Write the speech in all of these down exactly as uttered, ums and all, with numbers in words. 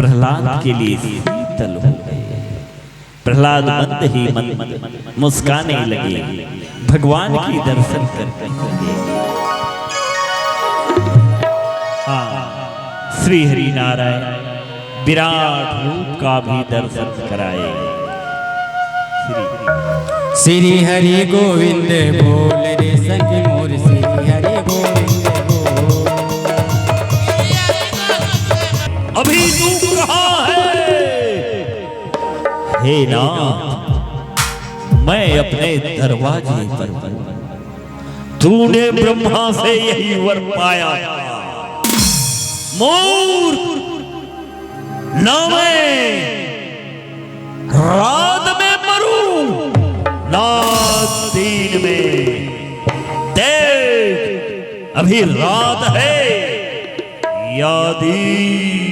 प्रहलाद के लिए शीतल हो गए। प्रहलाद मंद ही मंद मुस्काने लगे, भगवान की दर्शन करने लगे। हाँ, श्री हरि नारायण विराट रूप का भी दर्शन कराए। श्री श्री हरि गोविंद बोल रे सखी मोर, श्री हरि गोविंद बोल। अभी तू कहाँ है? हे नाथ, मैं अपने दरवाजे पर हूँ। तूने ब्रह्मा से यही वर पाया था। मूर्ख, ना मैं रात में मरूं, ना दिन में। देख, अभी रात है या दिन?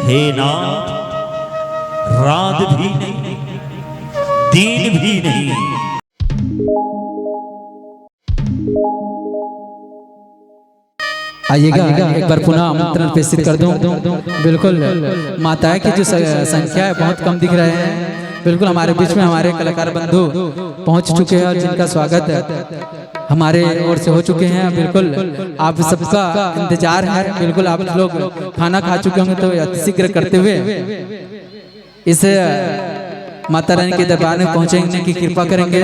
हे नाथ, रात भी नहीं, दिन भी नहीं। आइएगा, एक बार पुनः आमंत्रण प्रेषित कर दूं। बिल्कुल, माताएं की जो स-, संख्या है, बहुत कम दिख रहे हैं। बिल्कुल, हमारे बीच में हमारे कलाकार बंधु पहुंच चुके हैं और जिनका स्वागत हमारे ओर से हो चुके हैं। बिल्कुल, आप सबका इंतजार है। बिल्कुल, आप लोग खाना खा चुके होंगे, तो अतिशीघ्र करते हुए इस माता रानी के दरबार में पहुंचने की कृपा करेंगे।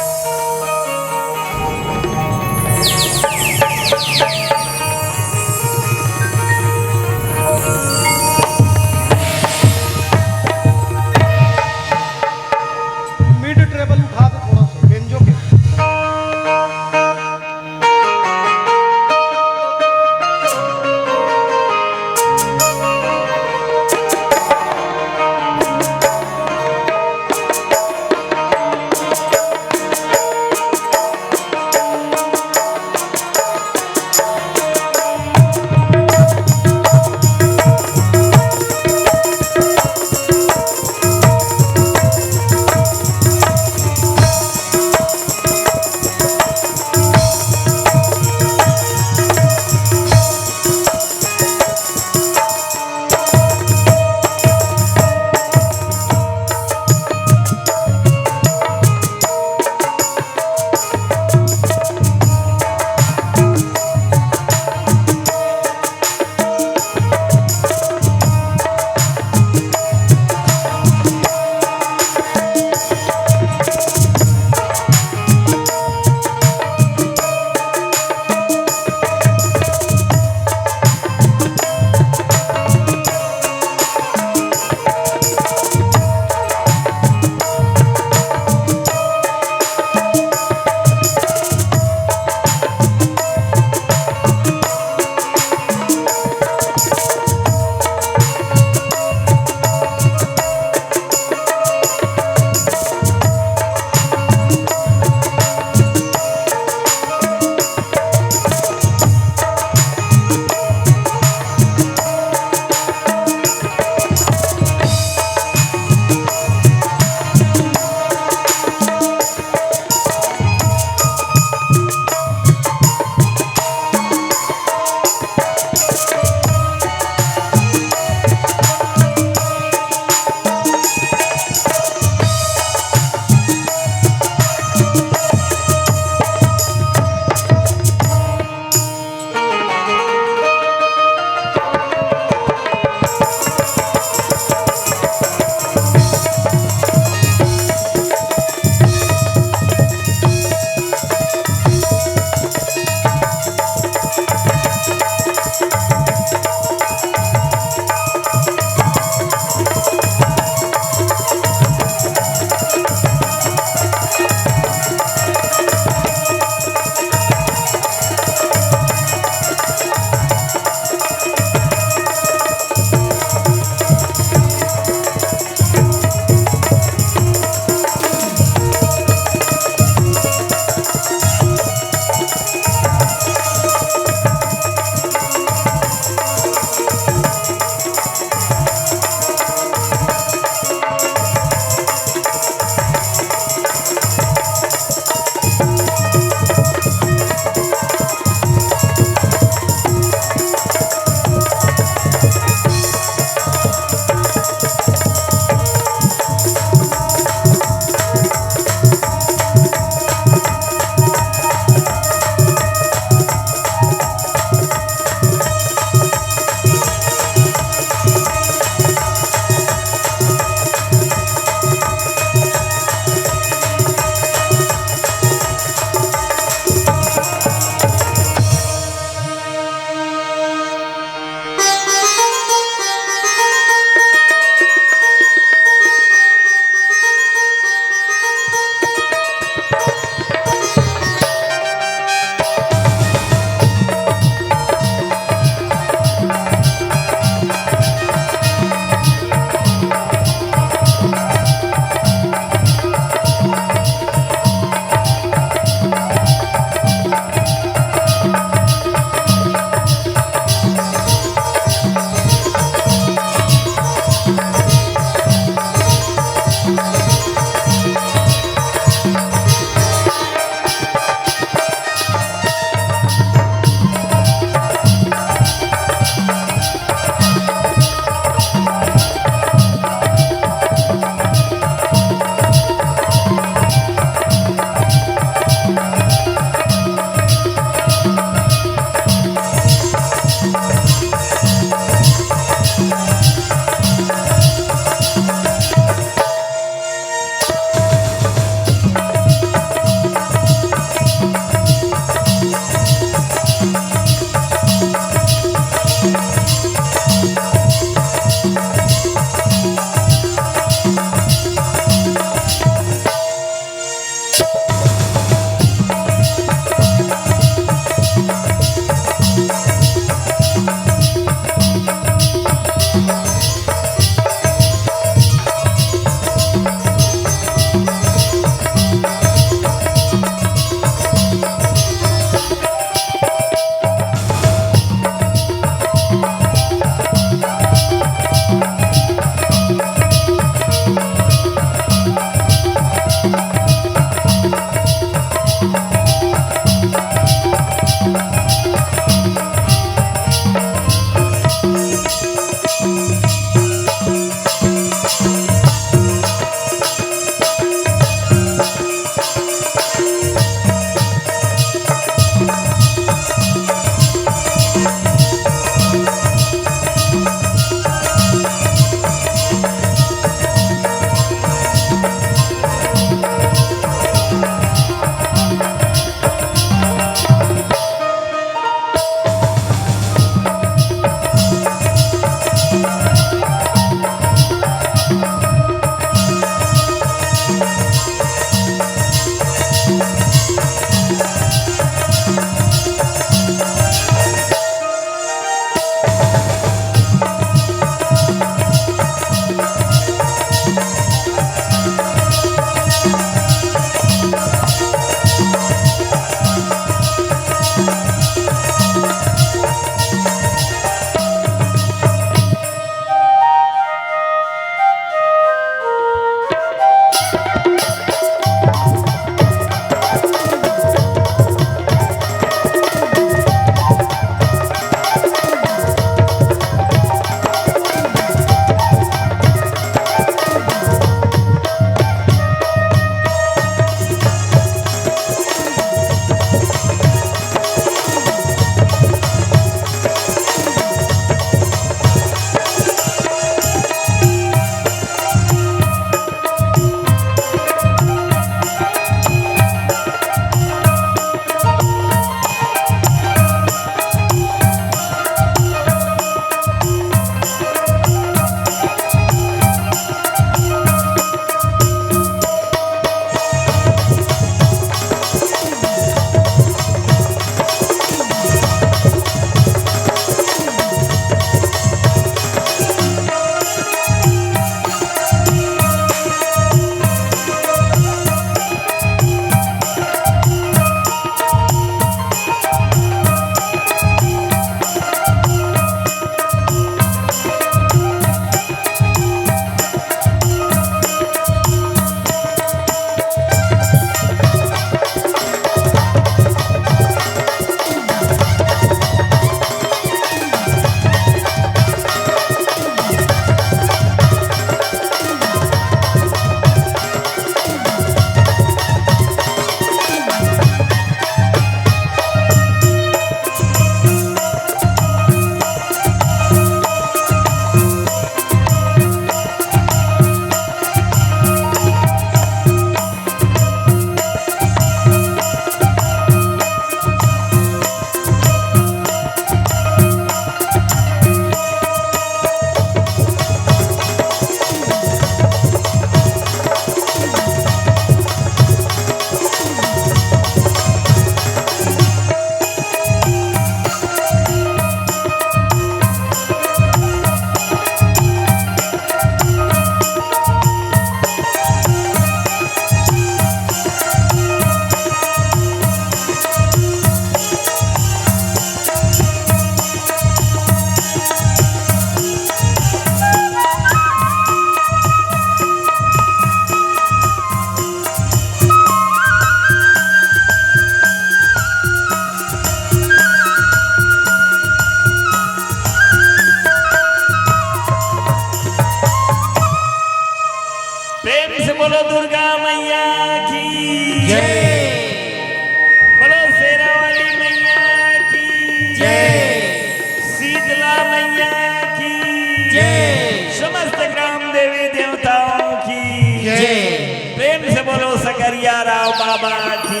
बाबा की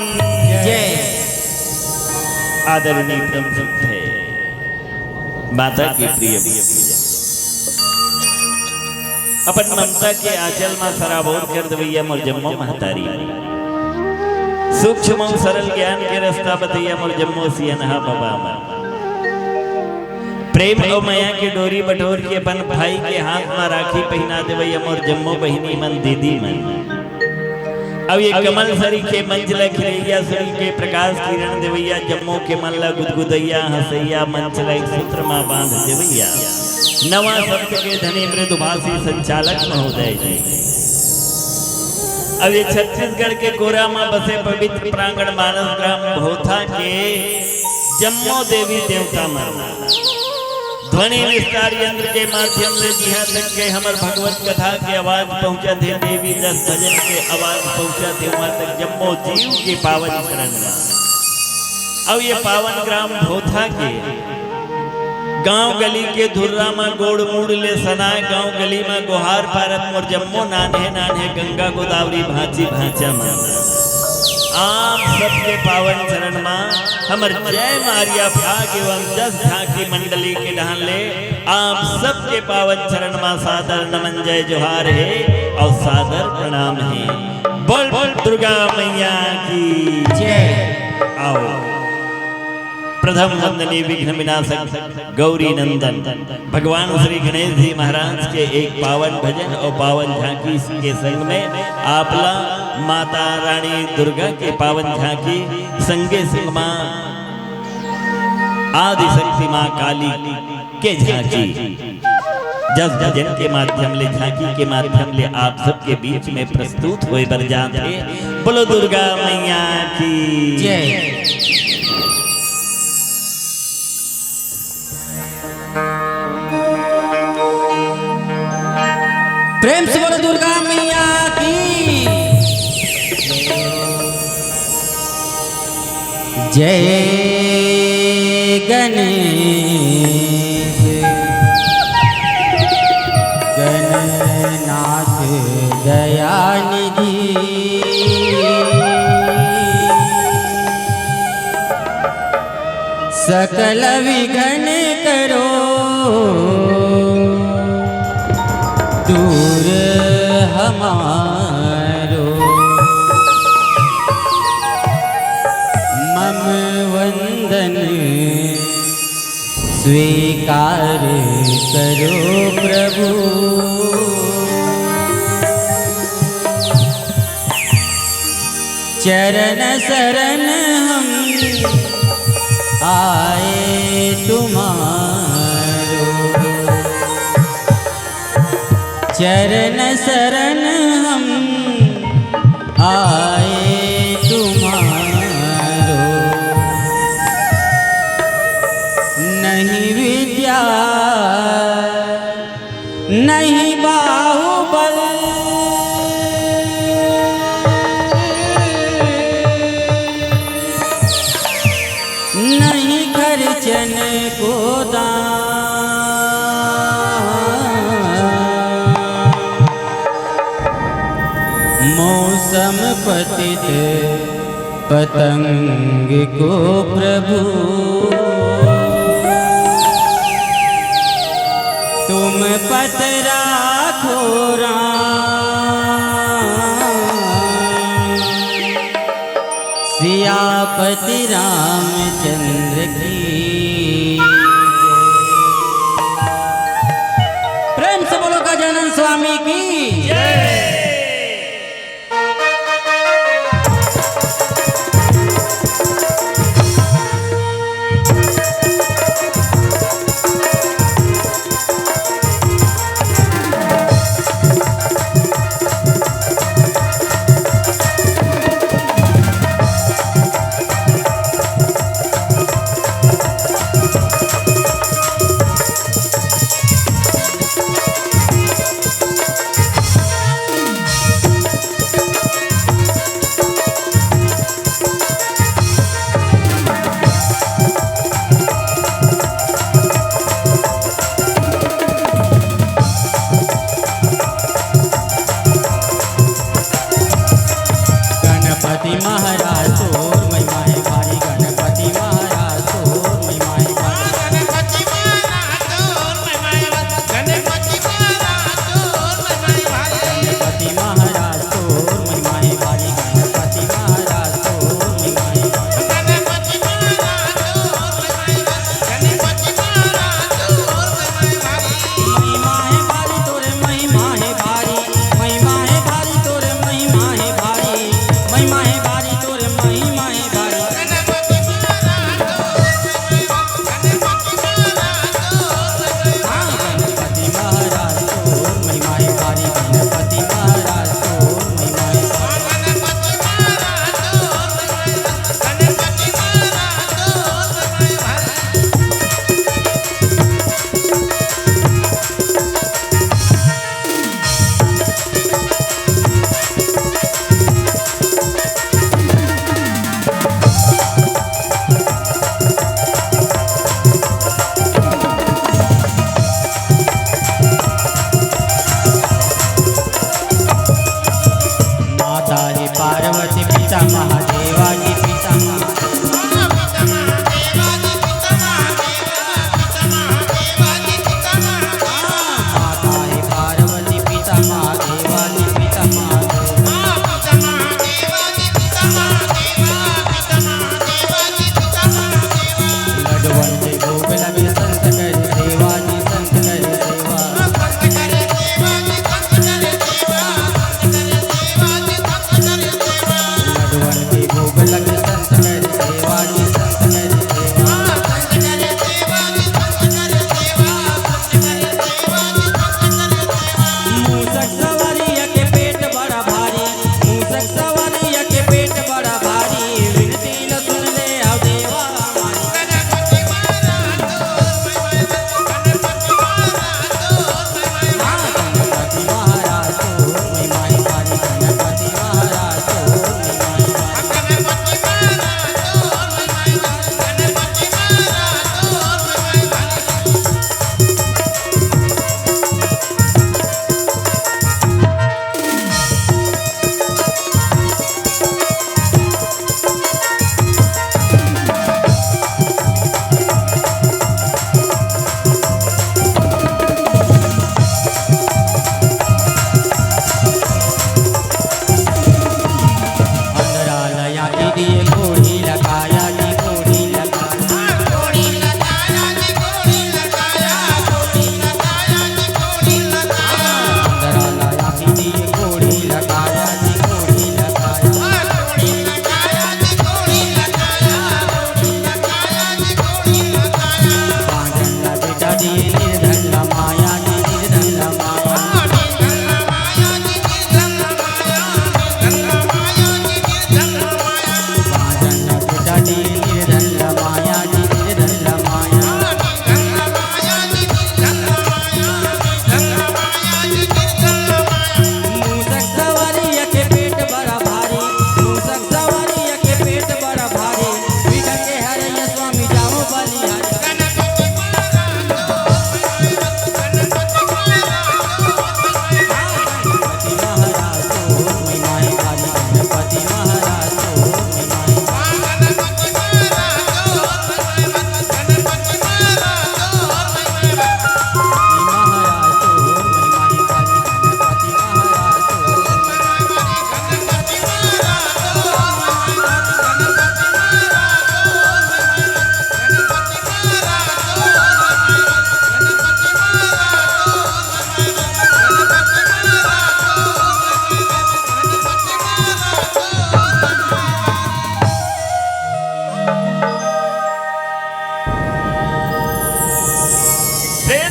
जय। आदरणीय परम श्रद्धेय माता के प्रिय भैया, अपन ममता के आंचल मा सराबोर कर देवइया मोर जम्मो महतारी, सूक्ष्म अउ सरल ज्ञान के रस्ता बतइया मोर जम्मो सियनहा बाबा मन, प्रेम अउ मया के डोरी बटोर के अपन भाई के हाथ मा राखी पहिना देवइया मोर जम्मो बहिनी मन, दीदी मन, अउ ये कमल सरीखे मंच ल खिलइया, सूर्य के प्रकाश किरण देवइया, जम्मो के मन ल गुदगुदइया, हंसइया, मंच ल एक सूत्र मा बांध देवइया, नवा शब्द के धनी मृदुभाषी संचालक महोदय जी। अब ये छत्तीसगढ़ के कोरा मा बसे पवित्र प्रांगण मानस ग्राम भोथा के जम्मो देवी देवता मन ध्वनि विस्तार यंत्र के माध्यम ले जिहां तक के हमर भगवत कथा के आवाज पहुंचत हे, देवी दस भजन के आवाज पहुंचत हे, उहां तक जम्मो जीव के पावन चरण मा। अउ ये पावन ग्राम भोथा के गांव गली के धुर्रा मा गोड़ मुड़ ले सनाय, गांव गली मा गोहार पारत मोर जम्मो नान्हे नान्हे गंगा गोदावरी भांची भांचा मन, आप सबके पावन चरण मा हमर जय मारिया भाग एवं जस झांकी मंडली के डहान ले आप सबके पावन चरण मा सादर नमन, जय जोहार हे अउ सादर प्रणाम हे। बोल, बोल दुर्गा मैया की जय। आओ, प्रथम वंदनीय विघ्न विनाशक गौरी नंदन भगवान श्री गणेश जी महाराज के एक पावन भजन अउ पावन झांकी के संग में आपला माता रानी दुर्गा के पावन झांकी, संगे संग मां आदिशक्ति मां काली के झांकी, जस भजन के माध्यम ले, झांकी के माध्यम ले आप सबके बीच में प्रस्तुत होय बर जात हे। बोलो दुर्गा मैया की जय। प्रेम से बोलो दुर्गा मैया की जय। गणेश गणनाथ दयानिधि, सकल विघ्न करो दूर हमारो। मम वंदन स्वीकार करो प्रभु। चरण शरण हम आए तुम्हारो। चरण शरण हम आए तुम्हारो। नहीं विद्या नहीं बाहुबल, नहीं खर्चन को दान। मौसम पतित पतंग को प्रभु, तुम पत राखो राम। सियापति रामचंद्र की जय। प्रेम से बोलो गजानन स्वामी की जय।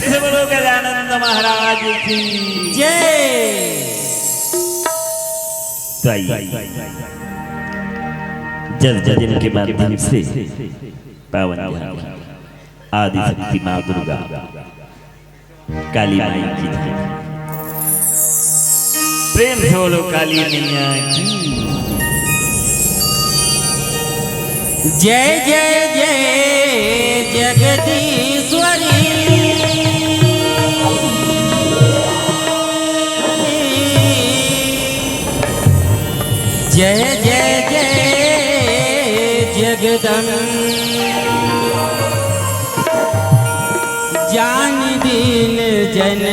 से बोलो गजानंद महाराज की जय। तो आइए, जस भजन के माध्यम से पावन ध्यान आदि शक्ति माँ दुर्गा काली माई की जय। प्रेम से बोलो काली मैया की। जय जय जय जगदीश्वरी। जय जय जय जगदम्ब। जान दीन जन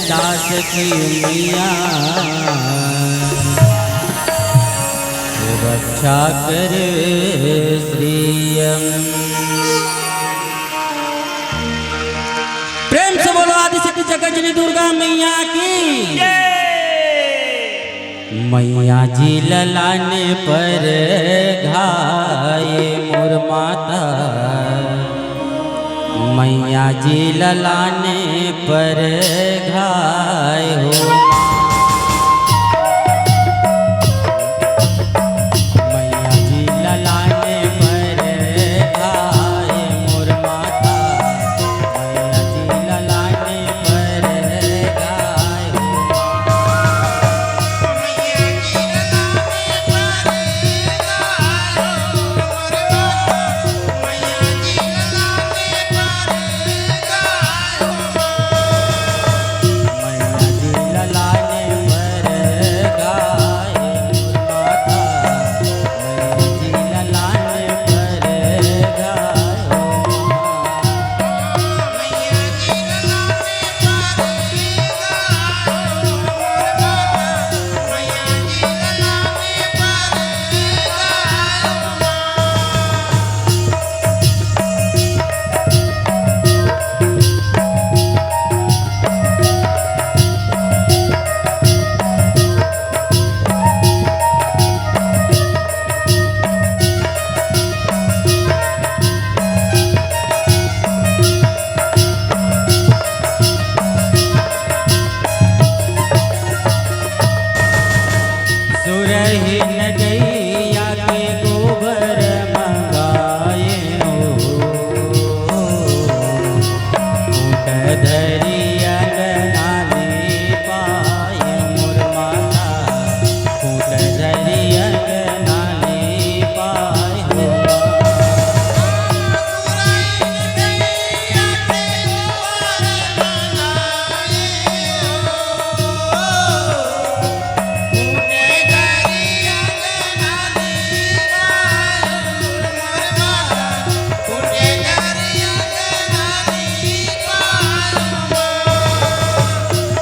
दास की मैया, रक्षा कर श्री अम्ब। प्रेम से बोलो आदिशक्ति जगत जननी दुर्गा मैया की। मैया जी ललान पर घाय मोर माता, मैया जी ललान पर घाय हो। मैया जी ललान पर घाय मोर माता, मैया जी ललान पर घाय हो। सुरहिन गैया के गोबर मंगाए हो, ऊंट धरी अंगना लीपाए मोर माता, ऊंट धरी अंगना लीपाए हो।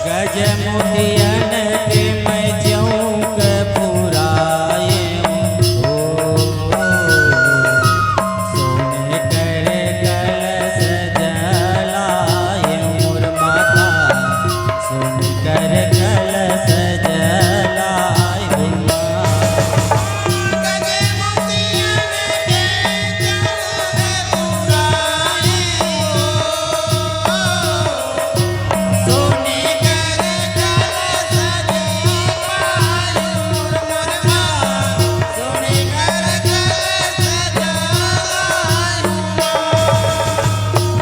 गज मोतियन के मैं चौक पुराए हो, सोने कर कलश जलाए मोर माता, सोने कर कलश जलाए हो माँ।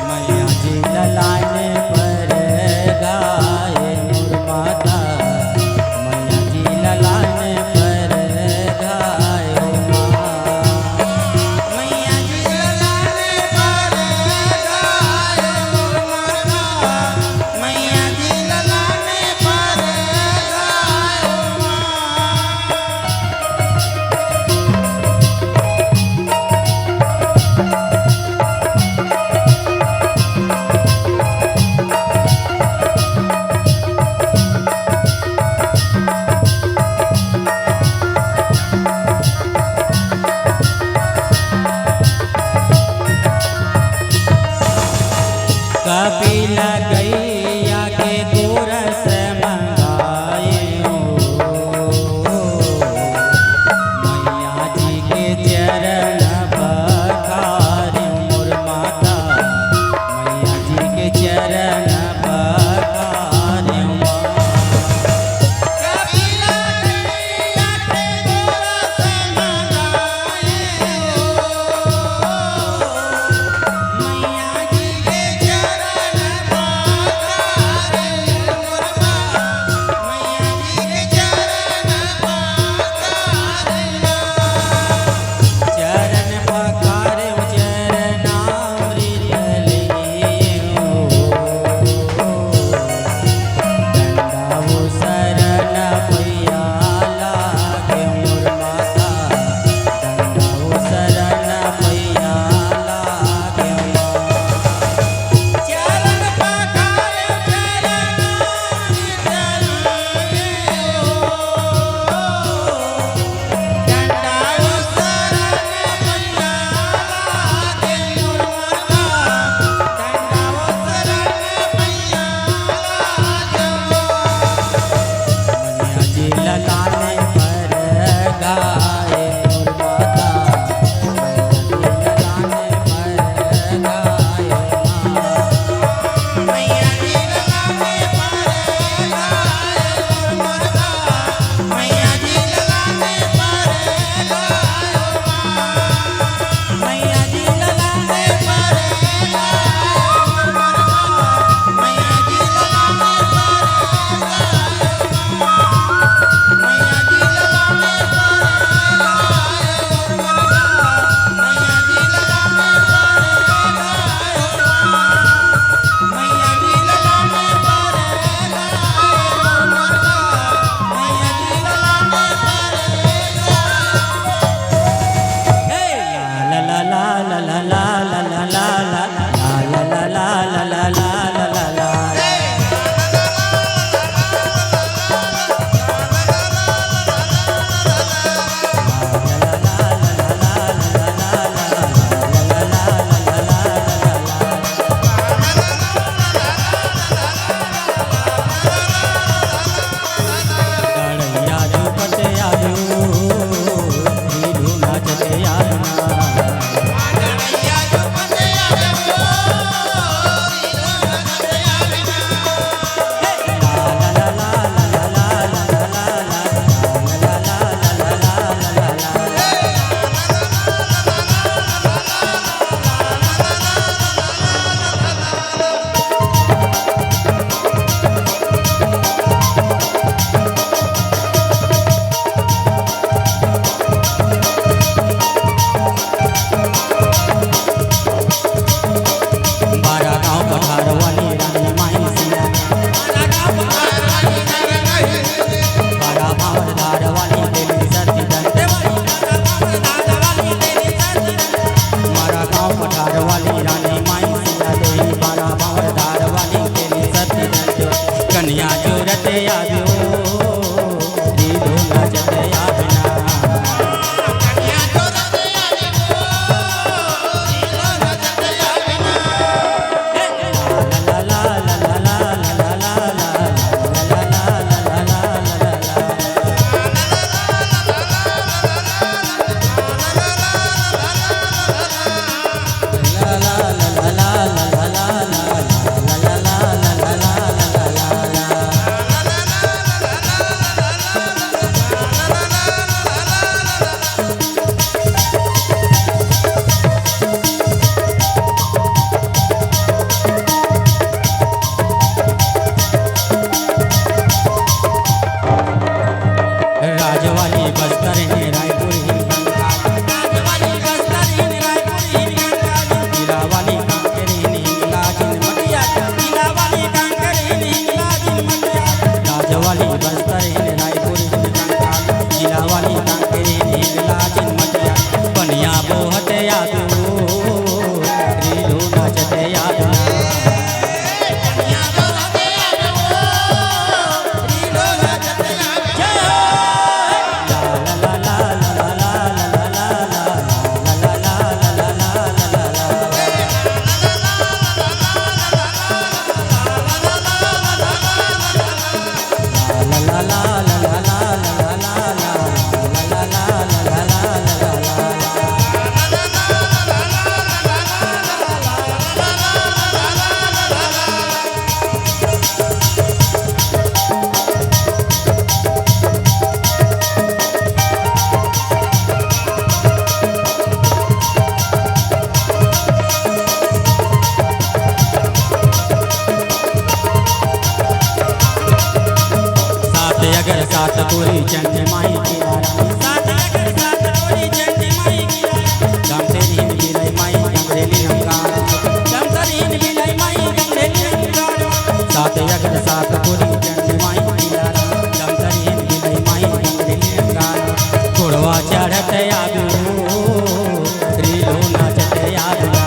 मैया जी ललान पर घाय मोर माता, मैया जी ललान पर घाय हो माँ। मैया जी ललान पर घाय मोर माता, मैया जी ललान पर घाय हो माँ। कपिला गैया के गोरस मंगाए हो, मैया जी के चरण पखारे मोर माता, मैया जी के चरण चले याद ना। सात अगर सात कोरी चंद माई की लारा। सात अगर सात कोरी चंद माई की लारा। गमछे नींद बिलाई माई गंगरेली नमका। गमछे नींद बिलाई माई गंगरेली नमका। सात अगर सात कोरी चंद माई की लारा। गमछे नींद बिलाई माई गंगरेली नमका। घोड़वा चढ़त आवे हो, रीलो नाचत आवे ना।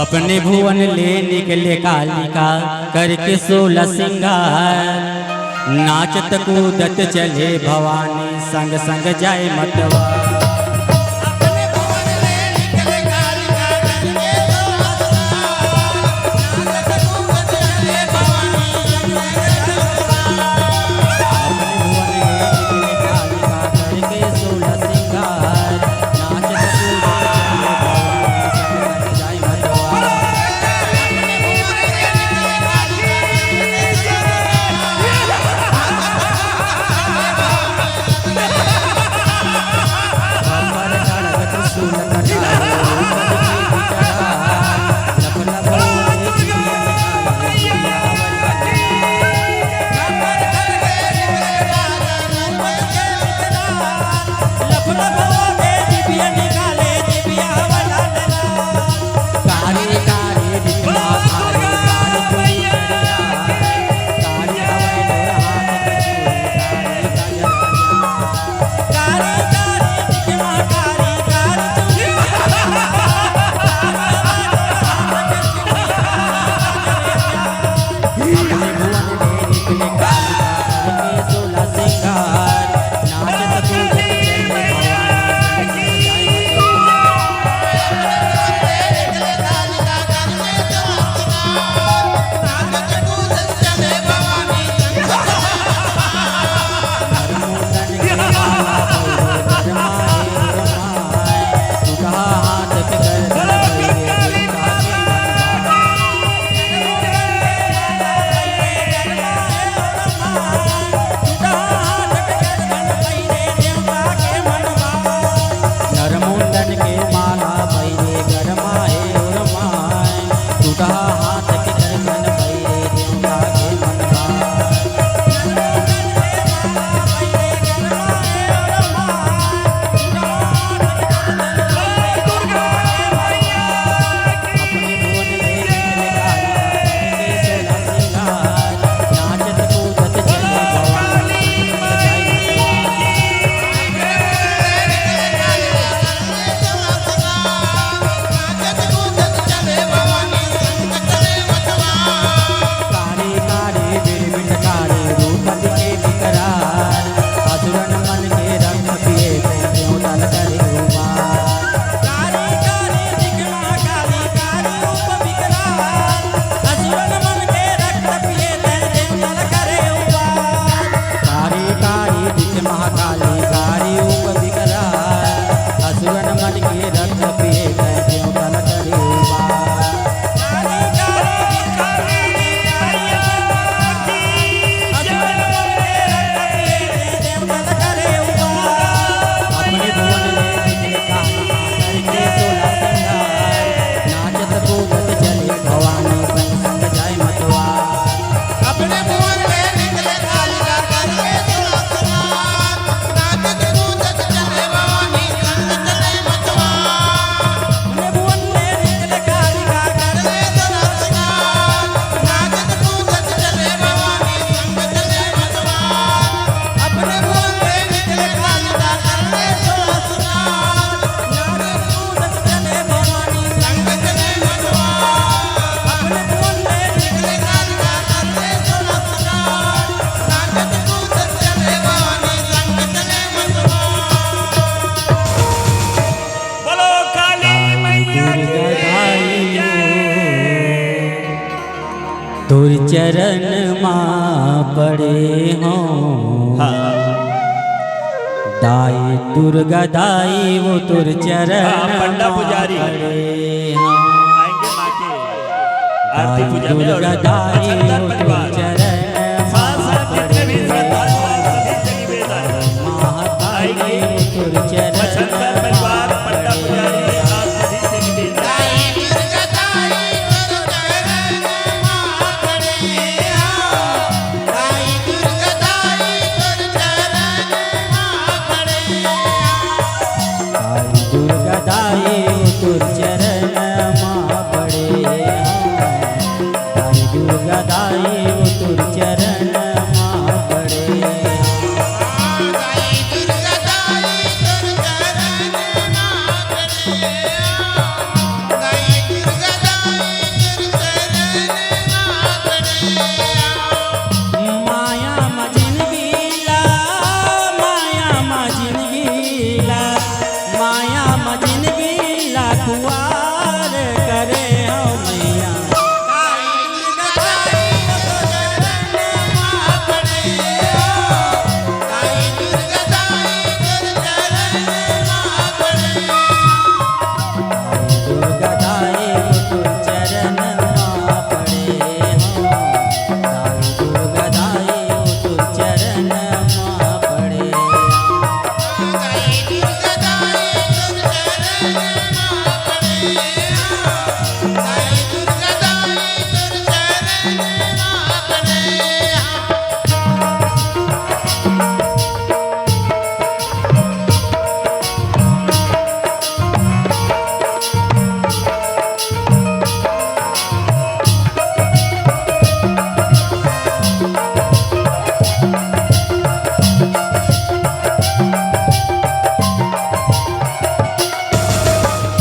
अपने भुवन ले निकले कालिका, करके सोलह सिंगार। नाचत कूदत चले भवानी, संग संग जाए मतवा। चरण मा पड़े हौं। हाँ। दाई दुर्गा दाई वो तोर चरण हाँ, पंडा मा पुजारी पड़े हौं। आएंगे माँ के आरती दाई पूजा में और दुर्गा दाई मच्छंदर वो तोर परिवार। चरण मा साथ साथ जितने भी पड़े श्रद्धालु हैं, सभी चली बेटा। महाकाली आएंगे। वो तोर चरण मच्छंदर परिवार, पंडा पुजारी, आप सभी से निवेदन। दाई दुर्गा दाई तोर चरण मा पड़े हौं। दाई दुर्गा दाई तोर चरण मा पड़े हौं। माया मा जिनगी ला, माया मा जिनगी ला, माया मा जिनगी ला खुवार करे हौं मैया। दुर्गा दाई वो तोर चरण मा पड़े हौं। दाई दुर्गा दाई वो तोर चरण मा पड़े हौं।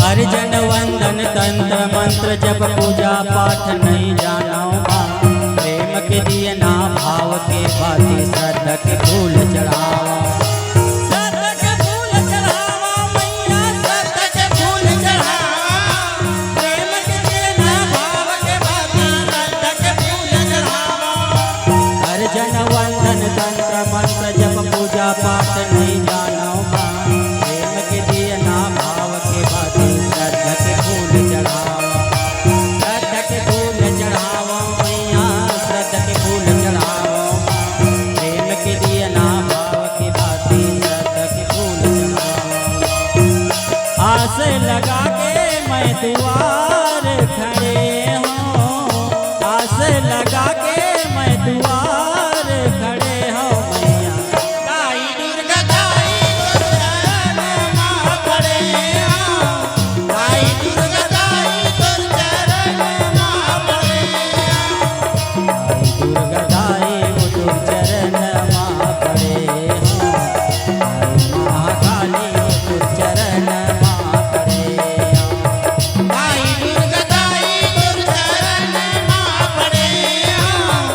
अर्चन वंदन तंत्र मंत्र जप पूजा पाठ नहीं जानव माँ। प्रेम के दिए ना भाव के बाती श्रद्धा के फूल चढ़ावा। श्रद्धा के फूल चढ़ावा मैया, श्रद्धा के फूल चढ़ावा। प्रेम के दिए ना भाव के बाती श्रद्धा के फूल चढ़ावा। अर्चन वंदन तंत्र मंत्र जप पूजा पाठ नहीं जानव माँ। प्रेम के दिए ना भाव के बाती श्रद्धा के फूल चढ़ावा। श्रद्धा के फूल चढ़ावा मैया, श्रद्धा के फूल चढ़ावा। प्रेम के दिए ना भाव के बाती श्रद्धा के फूल चढ़ावा। आस लगा के मैं दुआर खड़े हौं, आस लगा के मैं दुआर खड़े हौं मैया। दाई दुर्गा दाई तोर चरण मा पड़े हौं। दाई दुर्गा दाई तोर चरण मा पड़े हौं। दाई दुर्गा दाई वो तोर चरण मा पड़े हौं। दाई महाकाली वो तोर चरण मा पड़े हौं। दाई दुर्गा दाई तोर चरण मा पड़े हौं।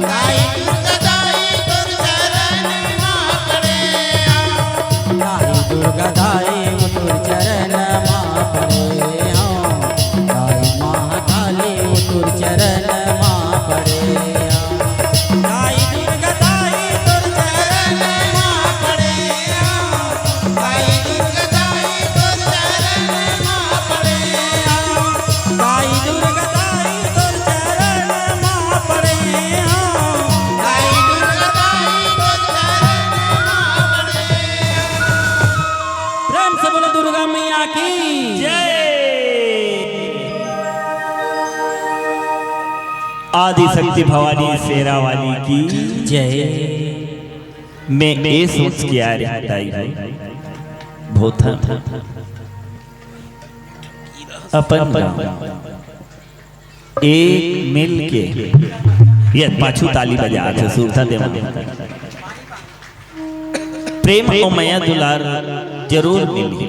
दाई दुर्गा दाई तोर चरण मा पड़े हौं। दाई दुर्गा दाई वो तोर चरण मा पड़े हौं। दाई महाकाली वो तोर चरण मा पड़े हौं। दाई दुर्गा दाई तोर चरण मा पड़े हौं। दाई दुर्गा दाई तोर चरण मा पड़े हौं। दाई दुर्गा दाई तोर चरण मा पड़े हौं। दाई दुर्गा दाई तोर चरण मा पड़े हौं। प्रेम से बोलो दुर्गा मैया की जय। आदि शक्ति भवानी शेरा वाली की जय। मैं ये सोच के आ रही दाई हो, भोथन अपन गाँव एक मिल के, ये पाछू ताली बजा थे सुरता देवा। प्रेम अउ मया दुलार जरूर मिलही।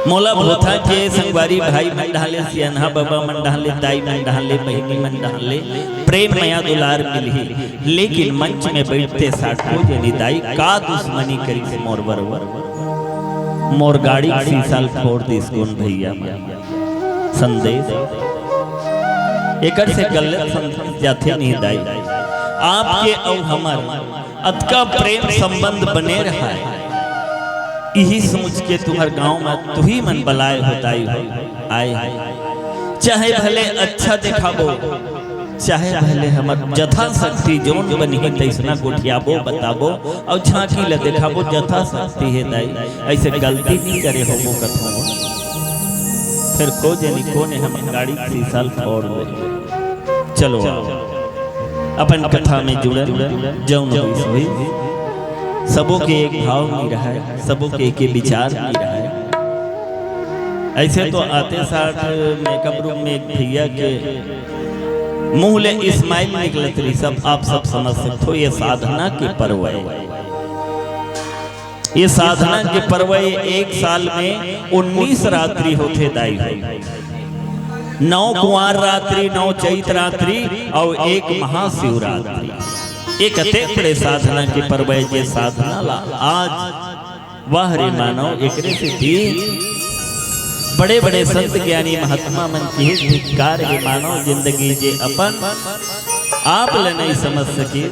मोला भोथा के संगवारी भाई मन डहाले, सियनहा बाबा मन डहाले, दाई मन डहाले, बहिनी मन डहाले प्रेम मया दुलार मिलही, लेकिन मंच में बैठते साठो जनी दाई का दुश्मनी करिस मोर बरोबर। मोर गाड़ी के शीशा ल फोड़ दिस कोन भैया मन। संदेश एकर से गलत समझ जाथे नहीं दाई। आपके अउ हमर अतका प्रेम संबंध बने रहा है, इही सोच के तुम्हर गांव में तुही मन बलाय हो दाई हो, आए हो। चाहे भले अच्छा देखाबो, चाहे भले हमर जथाशक्ति जोन बनही तैसना गोठियाबो, बताबो अउ झांकी ल देखाबो, जथाशक्ति हे दाई, ऐसे गलती नहीं करे होबो कथों। फिर को जनी कोने हमर गाड़ी के शीशा ल फोड़ दे। चलो आओ, अपन कथा में जुड़न, जौन होइस होइस। सबो के एक भाव नहीं रहा है, सबो के एक विचार नहीं रहा है। ऐसे तो आते साथ मेकअप रूम में एक भैया के मुंह ले स्माइल निकलत रही, सब आप सब समझ सकते हो, ये साधना के पर्व है। ये साधना के पर्व ये एक साल में उन्नीस रात्रि होथे दाई हो। नौ कुंवार रात्रि, नौ चैत रात्रि अउ एक महाशिवरात्रि। ये कते बड़े साधना के पर्व हे, जे साधना ला आज, वाह रे मानव, एकरे सेती बड़े-बड़े संत ज्ञानी महात्मा मन के धिक्कार हे मानव, जिंदगी जे अपन आप ल नहीं समझ सके,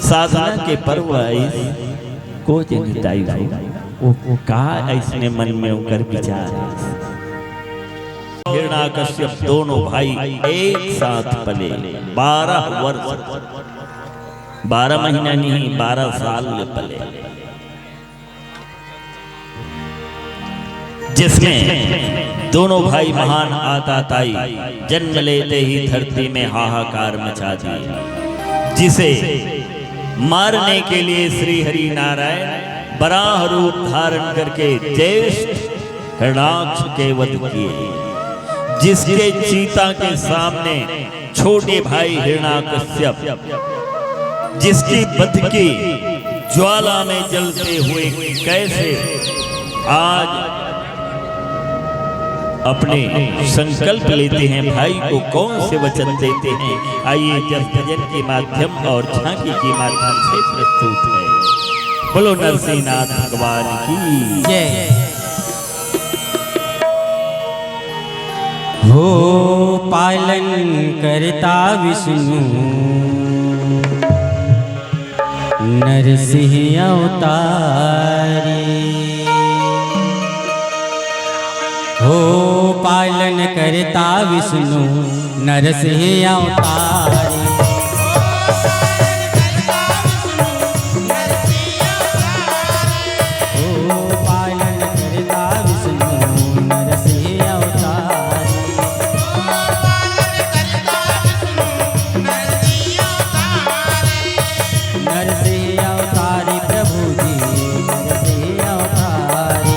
साधना के पर्व आइस, को जनी दाई हो, वो का अइसने मन में ओकर विचार हे। हिरणाकश्यप दोनों भाई एक साथ पले, बारह वर्ष, बारह महीना नहीं, बारह साल ले पले, जिसमें दोनों भाई महान आताताई जन्म लेते ही धरती में हाहाकार मचा दिए, जिसे मारने के लिए श्री हरि नारायण बराह रूप धारण करके ज्येष्ठ हिरणाक्ष के वध किए, जिसके चीता के सामने छोटे भाई हिरणाकश्यप, जिसकी वध की ज्वाला में जलते हुए कैसे आज अपने संकल्प लेते हैं, भाई को कौन से वचन देते हैं, आइए जस भजन के माध्यम और झांकी के माध्यम से प्रस्तुत है। बोलो नरसिंहनाथ भगवान की जय। हो पालन करता विष्णु नरसिंह अवतारी। हो पालन करता विष्णु नरसिंह अवतारी। हो पालन करता विष्णु नरसिंह अवतारी। नरसिंह अवतारी प्रभु जी, नरसिंह अवतारी।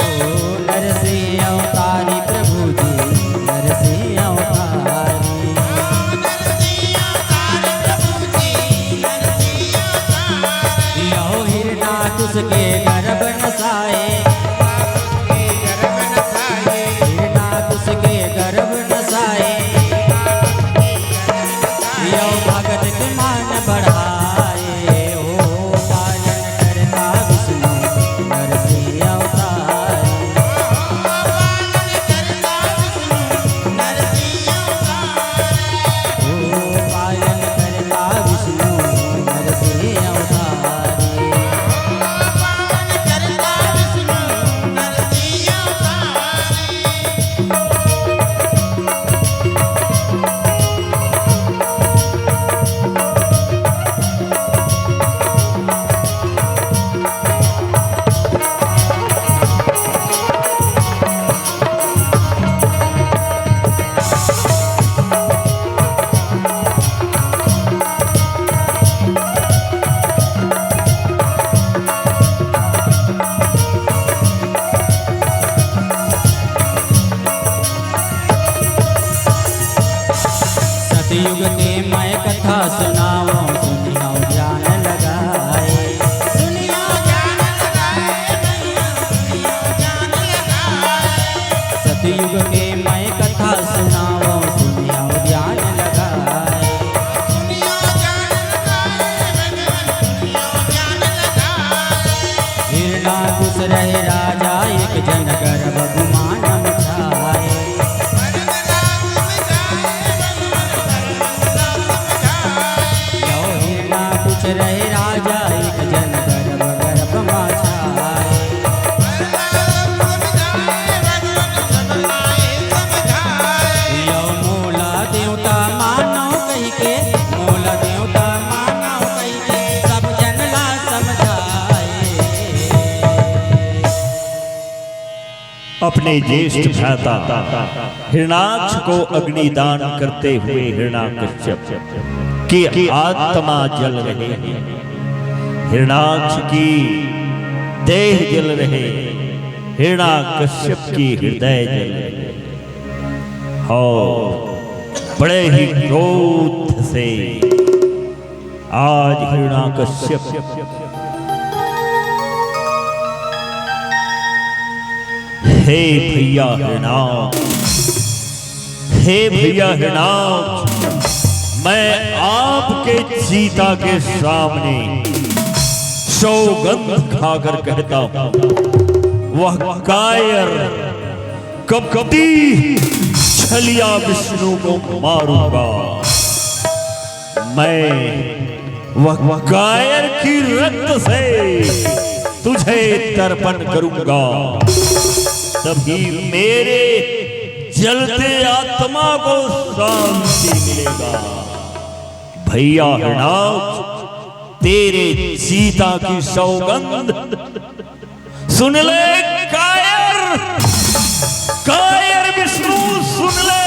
ओ नरसिंह अवतारी प्रभु जी, नरसिंह अवतारी। यो हिरणाकुश के गर्भ नसाए, हिरणाकुश के गर्भ नसाए, यो भगत के मान बढ़ाए। हो पालन करता विष्णु नरसिंह अवतारी। हो पालन करता विष्णु नरसिंह अवतारी। रहे राजा एक जन गर्भ गर्भ मा छाए। यो मोला देवता मानव कहिके, मोला देवता मानव कहिके, सब जन ला समझाए। अपने ज्येष्ठ भ्राता हिरणाक्ष को अग्निदान करते हुए हिरणाकश्यप की आत्मा जल रहे हैं। हिरणाक्ष की देह जल रहे, हिरणाकश्यप की हृदय जल रहे। और बड़े ही क्रोध से आज हिरणाकश्यप, हे भैया हिरणाक्ष, हे भैया हिरणाक्ष, मैं आपके चीता के सामने सौगंध खाकर कहता हूँ, वह कायर कपटी छलिया विष्णु को मारूंगा। मैं वह कायर की रक्त से तुझे तर्पण करूंगा, तभी मेरे जलते आत्मा को शांति मिलेगा। भैया हिरणाक्ष, तेरे चीता की सौगंध सुन ले कायर, कायर विष्णु सुन ले,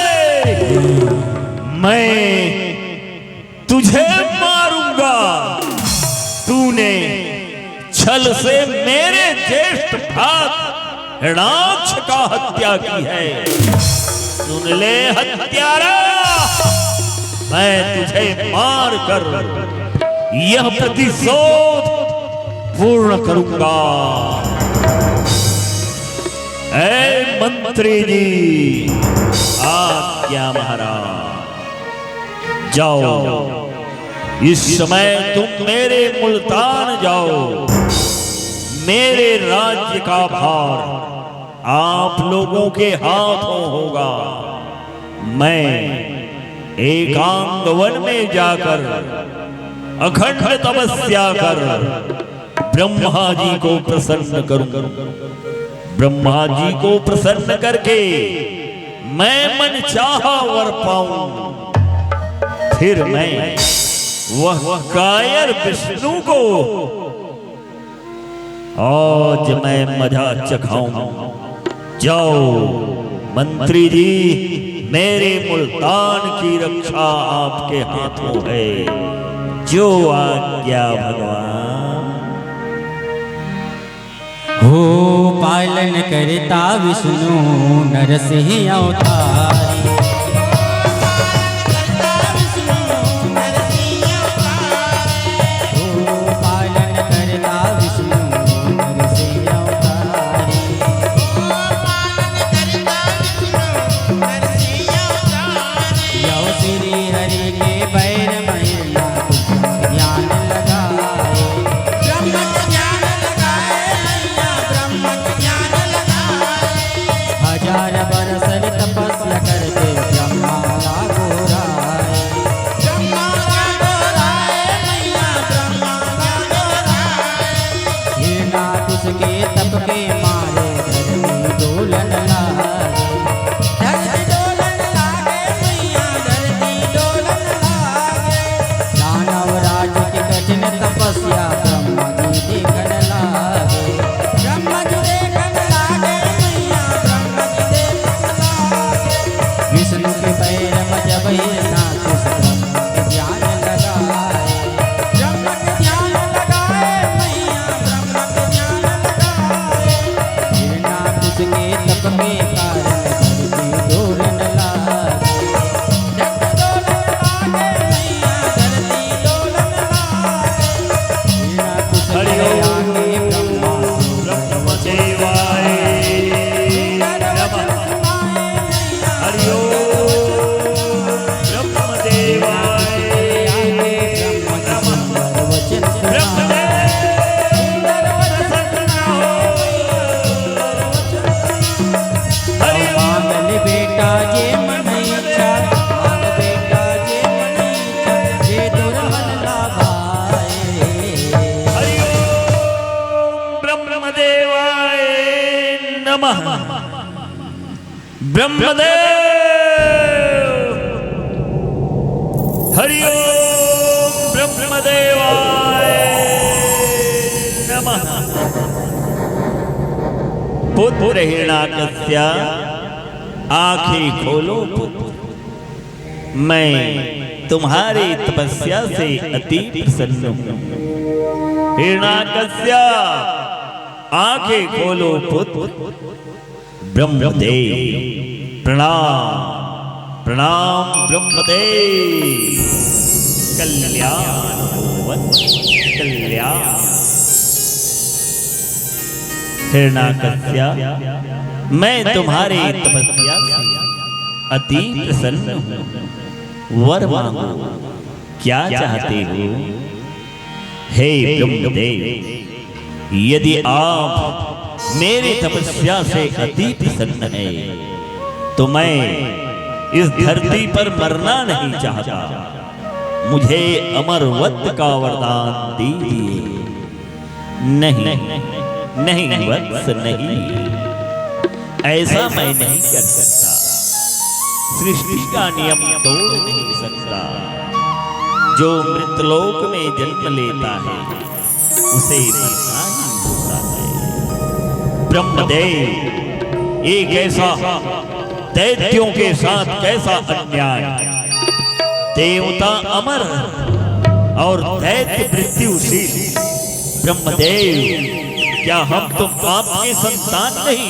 मैं तुझे मारूंगा। तूने छल से मेरे ज्येष्ठ भ्रात हिरणाक्ष का हत्या की है। सुन ले हत्यारा, मैं तुझे मार कर यह प्रतिशोध पूर्ण करूंगा। ऐ मंत्री जी, आज्ञा महाराज। जाओ, इस समय तुम मेरे मुल्तान जाओ। मेरे राज्य का भार आप लोगों के हाथों होगा। मैं एकांत वन में जाकर अखंड तपस्या कर ब्रह्मा जी को प्रसन्न करूं। ब्रह्मा जी को प्रसन्न करके मैं मन चाहा वर पाऊं, फिर मैं वह कायर विष्णु को आज मैं मजा चखाऊं। जाओ मंत्री जी, मेरे मुल्तान की रक्षा आपके हाथों है। जो आज्ञा भगवान। हो पालन करता विष्णु नरसिंह अवतारी। हो पालन करता विष्णु नरसिंह अवतारी। यो श्री हरि के बैर महिमा ज्ञान लगाए। ब्रह्म ज्ञान लगाए, मैया ब्रह्म ज्ञान लगाए। हजार बरस तपस्या नमः। ब्रह्मदेव, हरि ओम ब्रह्मदेवाय नमः। पुत्र हिरणाकश्य, आंखें खोलो पुत्र। मैं तुम्हारी तपस्या से अति प्रसन्न हूँ। हिरणाकश्य, आंखें खोलो पुत्र। ब्रह्मदेव, प्रणाम, प्रणाम ब्रह्मदेव। कल्याण भवन, कल्याण। हिरणाकश्य, मैं तुम्हारी तपस्या से अति प्रसन्न हूँ। वर मांगो, क्या चाहते हो? हे ब्रह्मदेव, यदि आप मेरी तपस्या से अति प्रसन्न हैं, तो मैं इस धरती पर मरना नहीं चाहता। मुझे अमरवत का वरदान दीजिए। नहीं, नहीं वत्स, नहीं, ऐसा मैं नहीं कर सकता। सृष्टि का नियम तोड़ नहीं सकता। जो मृतलोक में जन्म लेता है, उसे मरना ही होता है। ब्रह्मदेव, एक ऐसा दैत्यों के साथ कैसा अन्याय। देवता अमर और दैत्य मृत्युशील। ब्रह्मदेव, क्या हम तुम आपकी संतान नहीं?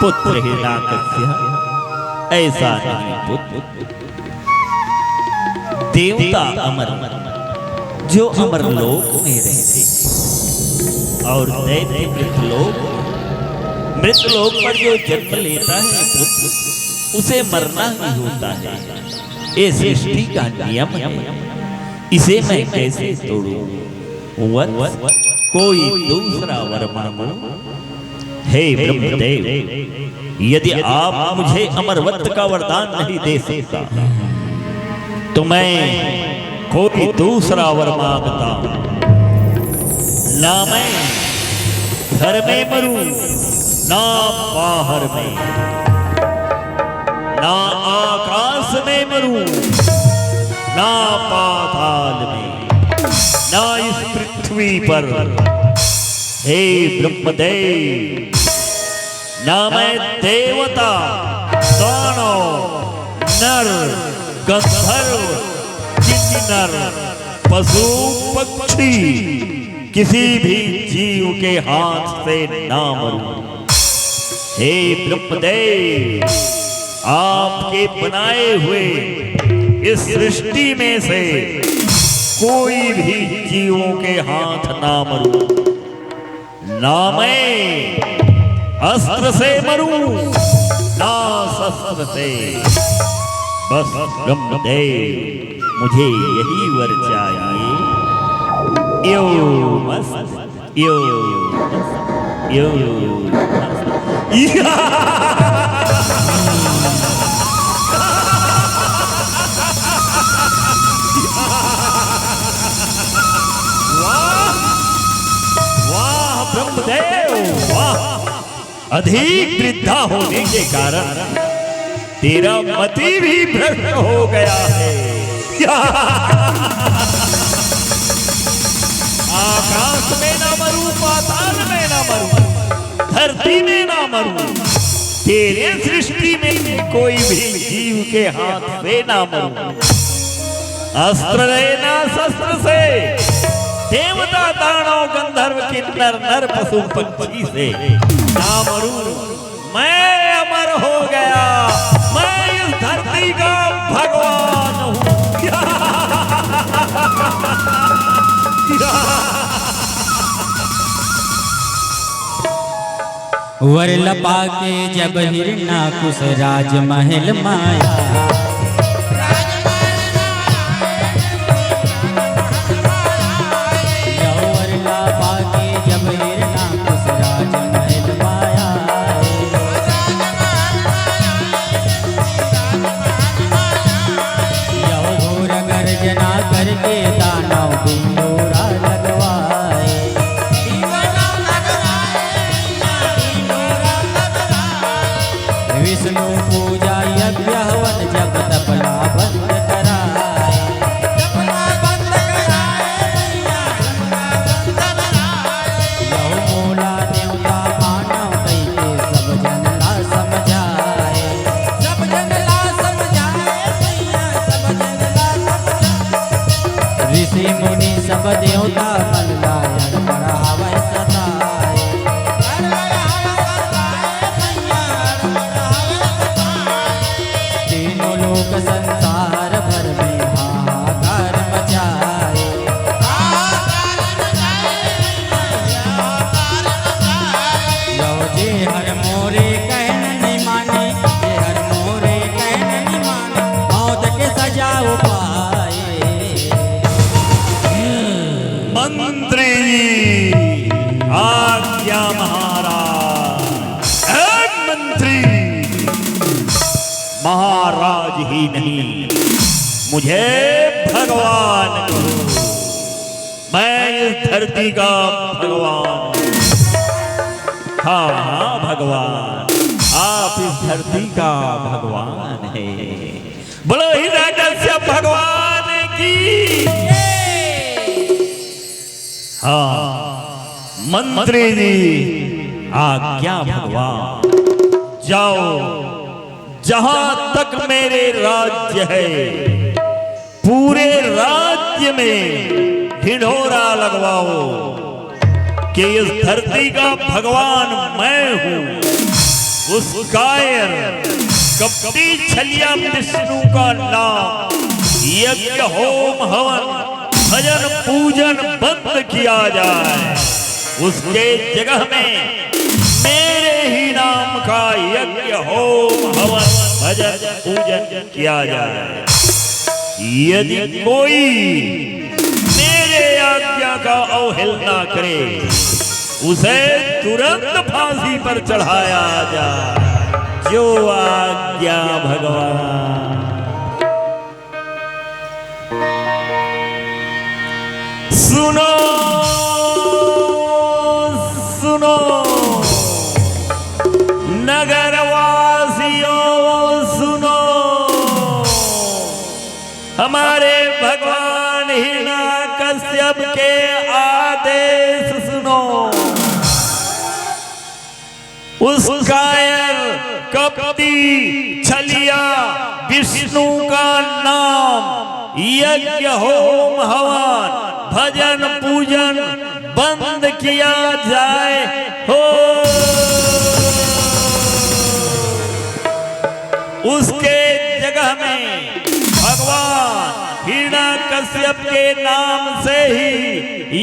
पुत्र हिरणाकश्य, ऐसा नहीं पुत्र। देवता अमर, जो अमर लोक में रहते हैं, और दैत्य मृतलोक, मृतलोक पर जो जन्म लेता है पुत्र, उसे मरना ही होता है। ये सृष्टि का नियम है, इसे मैं कैसे तोड़ूं? वत्स, कोई दूसरा वर मांगो। हे ब्रह्मदेव, यदि आप मुझे अमरवत का वरदान नहीं दे सकता, तो मैं कोई दूसरा वर मांगता हूं। ना मैं घर में मरूं, ना बाहर में, ना आकाश में मरूं, ना पाताल में, ना इस पृथ्वी पर। हे ब्रह्मदेव, ना मैं देवता, दानव, नर, गंधर्व, किन्नर, पशु, पक्षी, किसी भी जीव के हाथ से ना मरूं। हे ब्रह्मदेव, आपके बनाए हुए इस सृष्टि में से कोई भी जीवों के हाथ ना मरूं। ना मैं अस्त्र से मरूं, ना शस्त्र से। बस ब्रह्मदेव, मुझे यही वर चाहिए। यो मस्त, यो मस्त, यो मस्त। या! वाह! वाह ब्रह्मदेव, वाह! अधिक वृद्धा होने के कारण तेरा मति भी भ्रष्ट हो गया है। आकाश में ना मरूं, पाताल में ना मरूं, धरती में ना मरूं, तेरे सृष्टि में कोई भी जीव के हाथ से ना मरूं। अस्त्र से ना शस्त्र से, देवता दानव गंधर्व किन्नर नर पशु पंछी से ना मरूं। मैं अमर हो गया, मैं इस धरती का भगवान हूँ। वर ल पाके जब हिरणाकुश राजमहल माया। यो वर ल पाके जब हिरणाकुश राजमहल माया। यो घोर गर्जना करके दानव ढिंढोरा लगवाए। ऋषि मुनि सब देवता मन ला अड़बड़ावै सताए। तीनों लोक संसार भर में हाहाकार मचाए। लव जे हर मोरे कहन नि माने, जे हर मोरे कहन नि माने, मौत के सजा पाए। मंत्री जी, आज्ञा महाराज। ए मंत्री, महाराज ही नहीं, मुझे भगवान कहो। मैं इस धरती का भगवान। हाँ, हाँ, भगवान, आप इस धरती का भगवान है। बोलो हिरण्यकश्यप भगवान की। हाँ, मंत्री जी, आज्ञा भगवान। जाओ, जहां तक मेरे राज्य है, पूरे राज्य में ढिंढोरा लगवाओ कि इस धरती का भगवान मैं हूँ। उस कायर कपटी छलिया विष्णु का नाम यज्ञ होम हवन भजन पूजन बंद किया जाए। उसके जगह में मेरे ही नाम का यज्ञ होम हवन भजन पूजन किया जाए। यदि कोई मेरे आज्ञा का अवहेलना करे, उसे तुरंत फांसी पर चढ़ाया जाए। जो आज्ञा भगवान। सुनो, सुनो, नगरवासियों, सुनो, हमारे भगवान हिरण्यकश्यप के आदेश सुनो। उस कायर कपटी छलिया विष्णु का नाम यज्ञ होम हवन भजन पूजन बंद किया जाए हो। उसके जगह में भगवान हिरण्यकश्यप के नाम से ही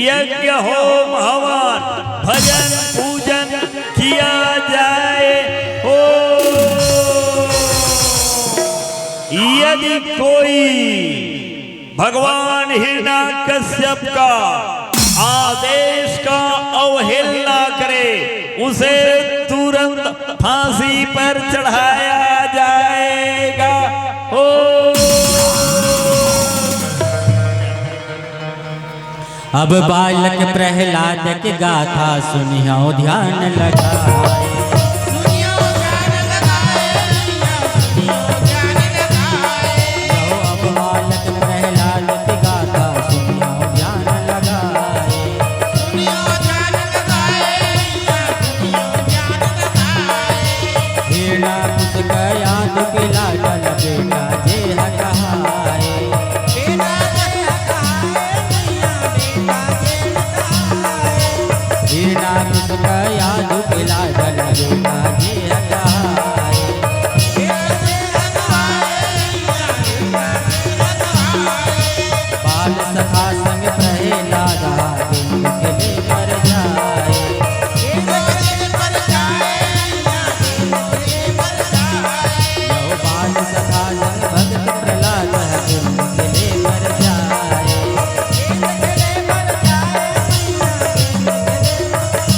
यज्ञ होम हवन भजन पूजन किया जाए। ओ यदि कोई भगवान हिरण्यकश्यप का आदेश का अवहेलना करे, उसे तुरंत फांसी पर चढ़ाया जाएगा। ओ अब बालक प्रहलाद के गाथा सुनिहौ ध्यान लगाए। सुनिहौ ध्यान लगाए, सुनिहौ ध्यान लगाए। अब बालक प्रहलाद के गाथा सुनिहौ ध्यान लगाए। सुनिहौ ध्यान लगाए, सुनिहौ ध्यान लगाए। हिरण्यकशिपु का याद के लाडल बेटा जे ह कहाए। बेटा जे ह कहाए, मैया बेटा जे ह कहाए। हिरण्यकशिपु का याद के लाडल बेटा जे ह कहाए। बेटा जे ह कहाए, मैया बेटा जे ह कहाए। बाल सखा संग प्रहलाद बिंद के ले पर जाए। बिंद के ले पर जाए, बिंद के ले पर जाए। यौ बाल सखा संग भगत प्रहलाद बिंद के ले पर जाए। बिंद के ले पर जाए, बिंद के ले पर जाए।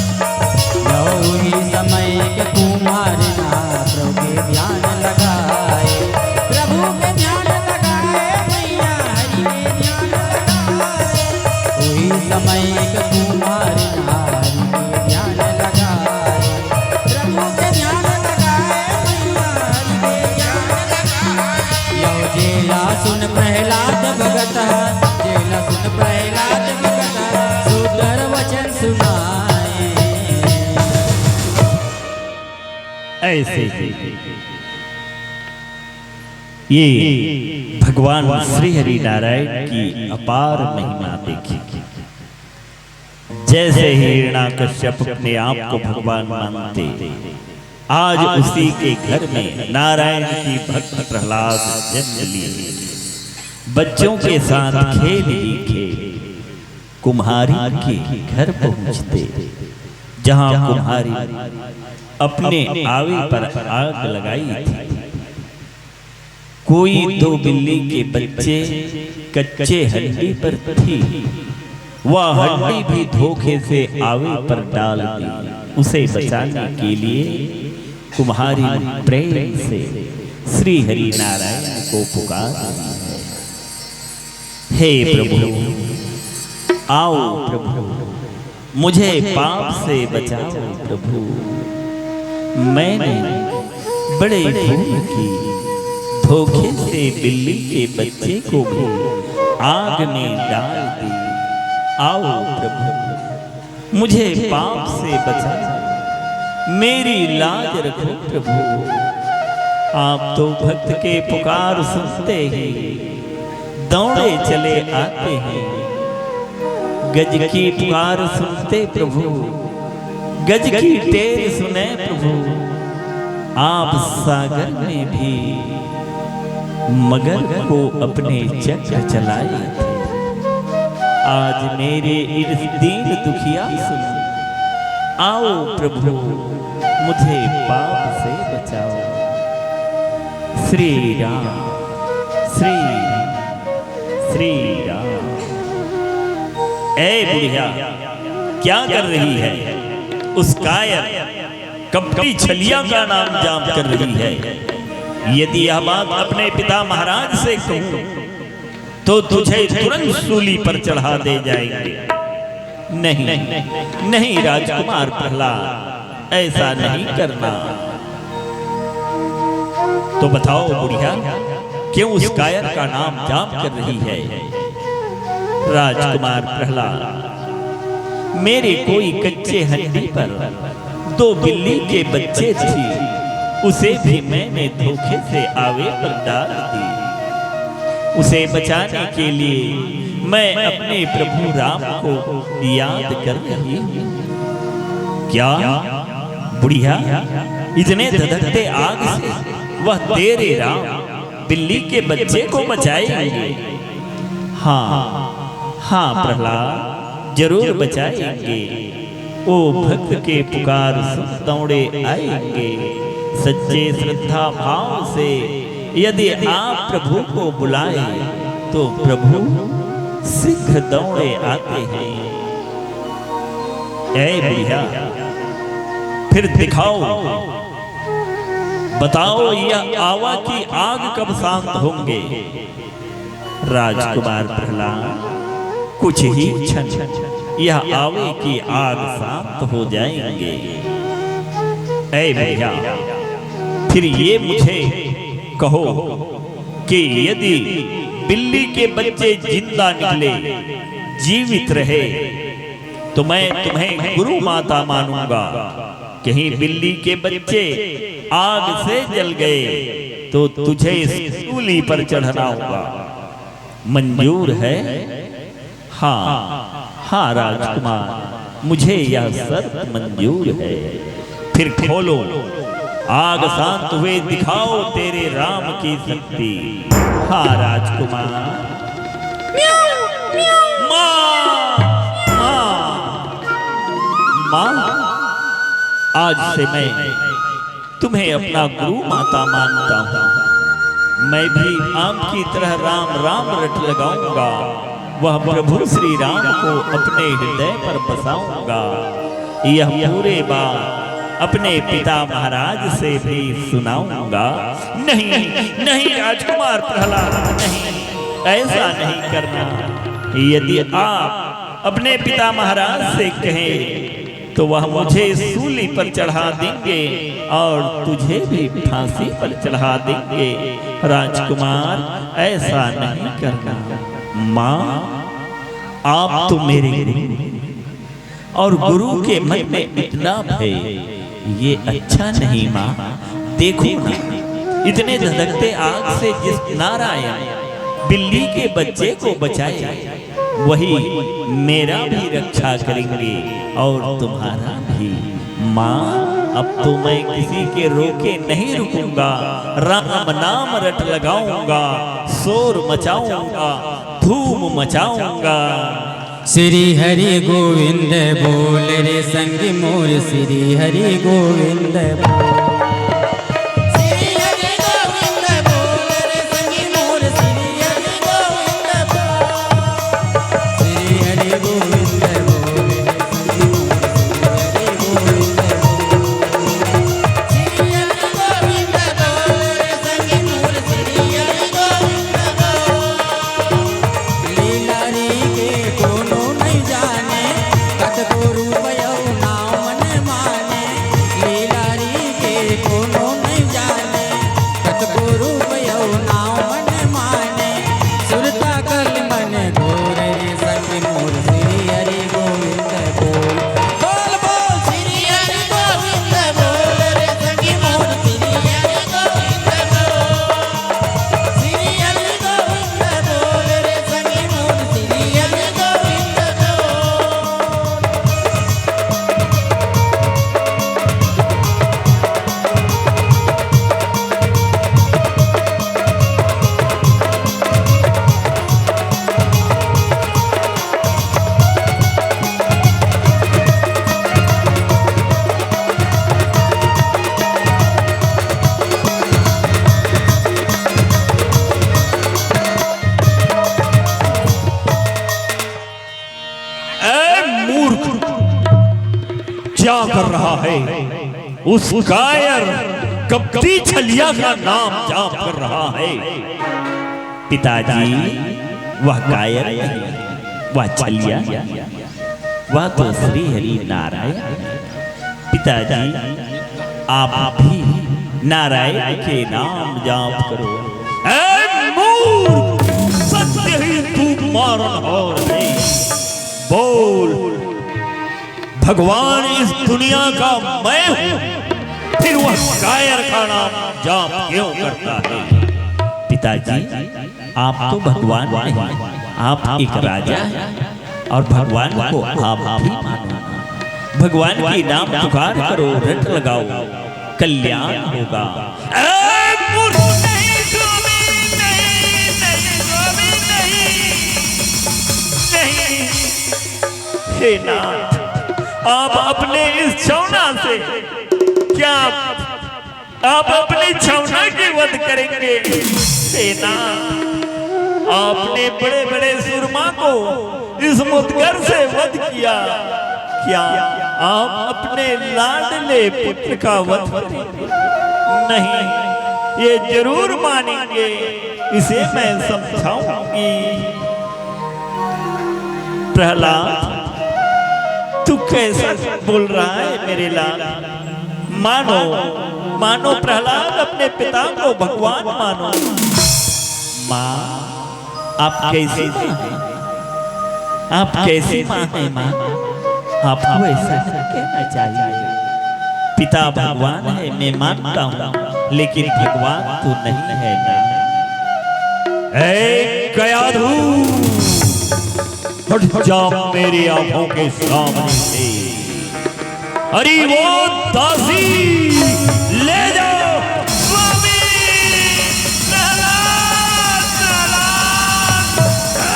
यौ उही समय के कुमार ना प्रभु के ध्यान लगाए। प्रभु के ध्यान लगाए, मैया हरि के ध्यान लगाए। उही समय के कुमार ना हरि के ध्यान लगाए। प्रभु के ध्यान लगाए, मैया हरि के ध्यान लगाए। यौ जेला सुन प्रहलाद भगत, जेला सुन प्रहलाद भगत, सुंदर वचन सुनाए। ऐसे ही ये भगत भगवान श्री हरि नारायण की अपार महिमा देखी। जैसे ही हिरण्यकश्यप अपने आप को भगवान मानते, आज उसी के घर में नारायण की भक्त प्रहलाद जन्म लिए। बच्चों के साथ खेल ही खेल कुम्हारिन के घर पहुंचते, जहां कुम्हारिन अपने आवे पर आग लगाई थी। कोई दो बिल्ली के बच्चे कच्चे हंडी पर थी। वह हंडी भी धोखे से आवे पर डाल दी। उसे बचाने के लिए कुम्हारिन प्रेम से श्री हरि नारायण को पुकार रही है। हे प्रभु, आओ प्रभु, मुझे पाप से बचाओ प्रभु। मैंने बड़े भूल की धोखे से बिल्ली के बच्चे को भी आग में डाल दी। आओ प्रभु, मुझे पाप से बचाओ, मेरी लाज रखो प्रभु। आप तो भक्त के पुकार सुनते ही दौड़े चले आते हैं। गज की पुकार सुनते प्रभु, गज की टेर सुने प्रभु। आप सागर में भी मगर को अपने चक्र चलाए थे। आज मेरे इस दीन दुखिया सुन, आओ प्रभु, मुझे पाप से बचाओ। श्री राम, श्री राम, श्री राम। ए बुढ़िया, क्या कर रही है? उस कायर कपटी छलिया का नाम जाप कर रही है। यदि यह बात अपने पिता महाराज से कहूं तो तुझे तुरंत सूली पर चढ़ा दे जाएंगे। नहीं, नहीं राजकुमार प्रहलाद, ऐसा नहीं करना। तो बताओ बुढ़िया, क्यों उस कायर का नाम जाप कर रही है? राजकुमार प्रहलाद, मेरे कोई कच्चे हंडी पर दो बिल्ली के बच्चे थी, उसे भी मैंने धोखे से आवे पर डाल दी। उसे बचाने के लिए मैं अपने प्रभु राम को याद कर रही हूँ। क्या बुढ़िया, इतने धधकते आग से वह तेरे राम बिल्ली के बच्चे को बचाएंगे? हाँ, हाँ प्रहलाद, जरूर बचाएंगे। ओ भक्त के पुकार सुन दौड़े आएंगे। सच्चे श्रद्धा भाव से यदि आप प्रभु को बुलाए तो प्रभु शीघ्र दौड़े आते हैं। ए बुढ़िया, फिर दिखाओ, बताओ यह आवा की आग कब शांत होंगे? राजकुमार प्रहलाद, कुछ ही क्षण यह आवे की आग शांत हो जाएंगे। ए बुढ़िया, फिर ये मुझे कहो कि यदि बिल्ली के बच्चे जिंदा निकले, जीवित रहे, तो मैं तुम्हें गुरु माता मानूंगा। कहीं बिल्ली के बच्चे आग से जल गए तो तुझे सूली पर चढ़ना होगा। मंजूर है? हाँ, हाँ राजकुमार, मुझे यह शर्त मंजूर है। फिर खोलो, आग शांत हुए दिखाओ तेरे राम की शक्ति। हाँ राजकुमार। माँ, माँ, माँ, आज से मैं तुम्हें अपना गुरु माता मानता हूँ। मैं भी आपकी तरह राम राम रट लगाऊंगा। वह प्रभु श्री राम को अपने हृदय पर बसाऊंगा। यह पूरे बात अपने पिता महाराज से भी सुनाऊंगा। नहीं, नहीं राजकुमार प्रहलाद, नहीं, ऐसा नहीं करना। यदि आप अपने पिता महाराज से कहें तो वह मुझे सूली पर चढ़ा देंगे और तुझे भी फांसी पर चढ़ा देंगे। राजकुमार, ऐसा नहीं करना। माँ, आप तो मेरे गुरु हैं और गुरु के मन में इतना भय, ये अच्छा नहीं माँ। देखो ना, इतने धधकते आग से जिस नारायण बिल्ली के बच्चे को बचाए, वही मेरा भी रक्षा करेंगे और तुम्हारा भी। माँ, अब तो मैं किसी के रोके नहीं रुकूंगा, राम नाम रट लगाऊंगा, शोर मचाऊंगा, धूम मचाऊंगा। श्री हरि गोविंद बोल रे संगी मोर, श्री हरि गोविंद बोल। श्री हरि गोविंद बोल रे संगी मोर, श्री हरि गोविंद बोल। श्री हरि गोविंद बोल रे संगी मोर, श्री हरि गोविंद बोल। श्री हरि गोविंद बोल रे संगी मोर, श्री हरि गोविंद बोल। लीलारी के कोनो नहीं जाने, कतको रूप अउ नाम मन माने। लीलारी के कोनो नहीं जाने, कतको रूप अउ नाम मन माने। सुरता कल मन घोर रे संग मोर श्री हरि गोविंद बोल। बोल बोल श्री हरि गोविंद बोल रे संग मोर श्री हरि गोविंद बोल। श्री हरि गोविंद बोल रे संगी मोर श्री हरि गोविंद बोल। ए मूर्ख, क्या कर रहा है? उस कायर कपटी छलिया का नाम जाप कर रहा है। पिताजी, वह कायर नहीं, वह छलिया, वह तो श्री हरि नारायण है। पिताजी, आप भी नारायण के नाम जाप करो। ए मूर्ख, सत्य ही तू मारनहार है। बोल, भगवान इस दुनिया का मैं हूँ, फिर वह कायर का नाम जाप क्यों करता है? पिताजी, आप तो भगवान नहीं, आप एक राजा हैं और भगवान को आप भी मानो। भगवान के नाम पुकार करो, रट लगाओ, कल्याण होगा। ए मूर्ख! नहीं स्वामी, नहीं, नहीं स्वामी, नहीं, नहीं। हे नाथ, आप अपने इस छौना से क्या आप अपनी छौना की वध करेंगे? हे नाथ, आपने बड़े बड़े सुरमा को इस मुदगर से वध किया, क्या आप अपने लाडले पुत्र का वध करेंगे? नहीं, ये जरूर मानेंगे, इसे मैं समझाऊंगी। प्रहलाद, तू कैसा बोल रहा है मेरे लाल? मानो, मानो प्रहलाद अपने पिता को भगवान मानो। माँ, आप कैसी माँ हैं? आप कैसी माँ हैं माँ? आपको ऐसा नहीं कहना चाहिए। पिता भगवान है, मैं मानता हूँ, लेकिन भगवान तो नहीं है ना। ए कयाधू, हट जा मेरी आंखों के सामने से। अरे वो दासी, ले जाओ। स्वामी, प्रहलाद, प्रहलाद,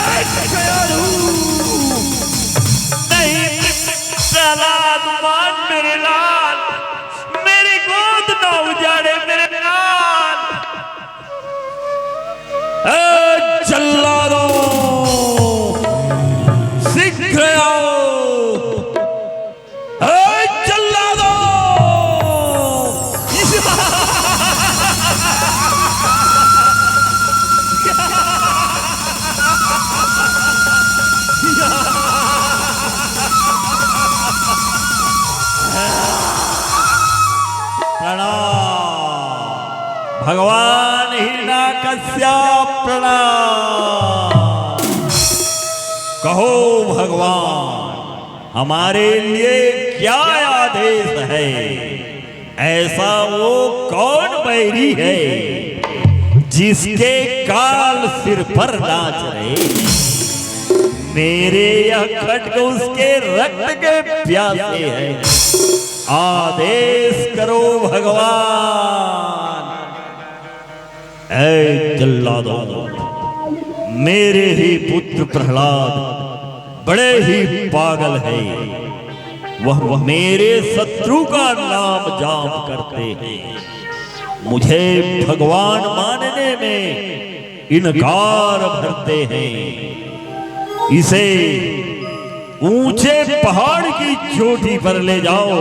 हट गया हूँ। नहीं, प्रहलाद, मान मेरे लाल, मेरी गोद ना उजाड़े मेरे लाल। ए जल्लादो, शीघ्र आओ। ए जल्लादो। प्रणाम। भगवान हिरणाकश्यप प्रणाम। कहो भगवान, हमारे लिए क्या आदेश है? ऐसा वो कौन बैरी है इसके काल सिर पर नाच रहे। मेरे यह खड्ग उसके रक्त के प्यासे हैं। आदेश करो भगवान। ऐ जल्लादों, मेरे ही पुत्र प्रहलाद बड़े ही पागल है। वह मेरे शत्रु का नाम जाप करते हैं, मुझे भगवान मानने में इनकार भरते हैं। इसे ऊंचे पहाड़ की चोटी पर ले जाओ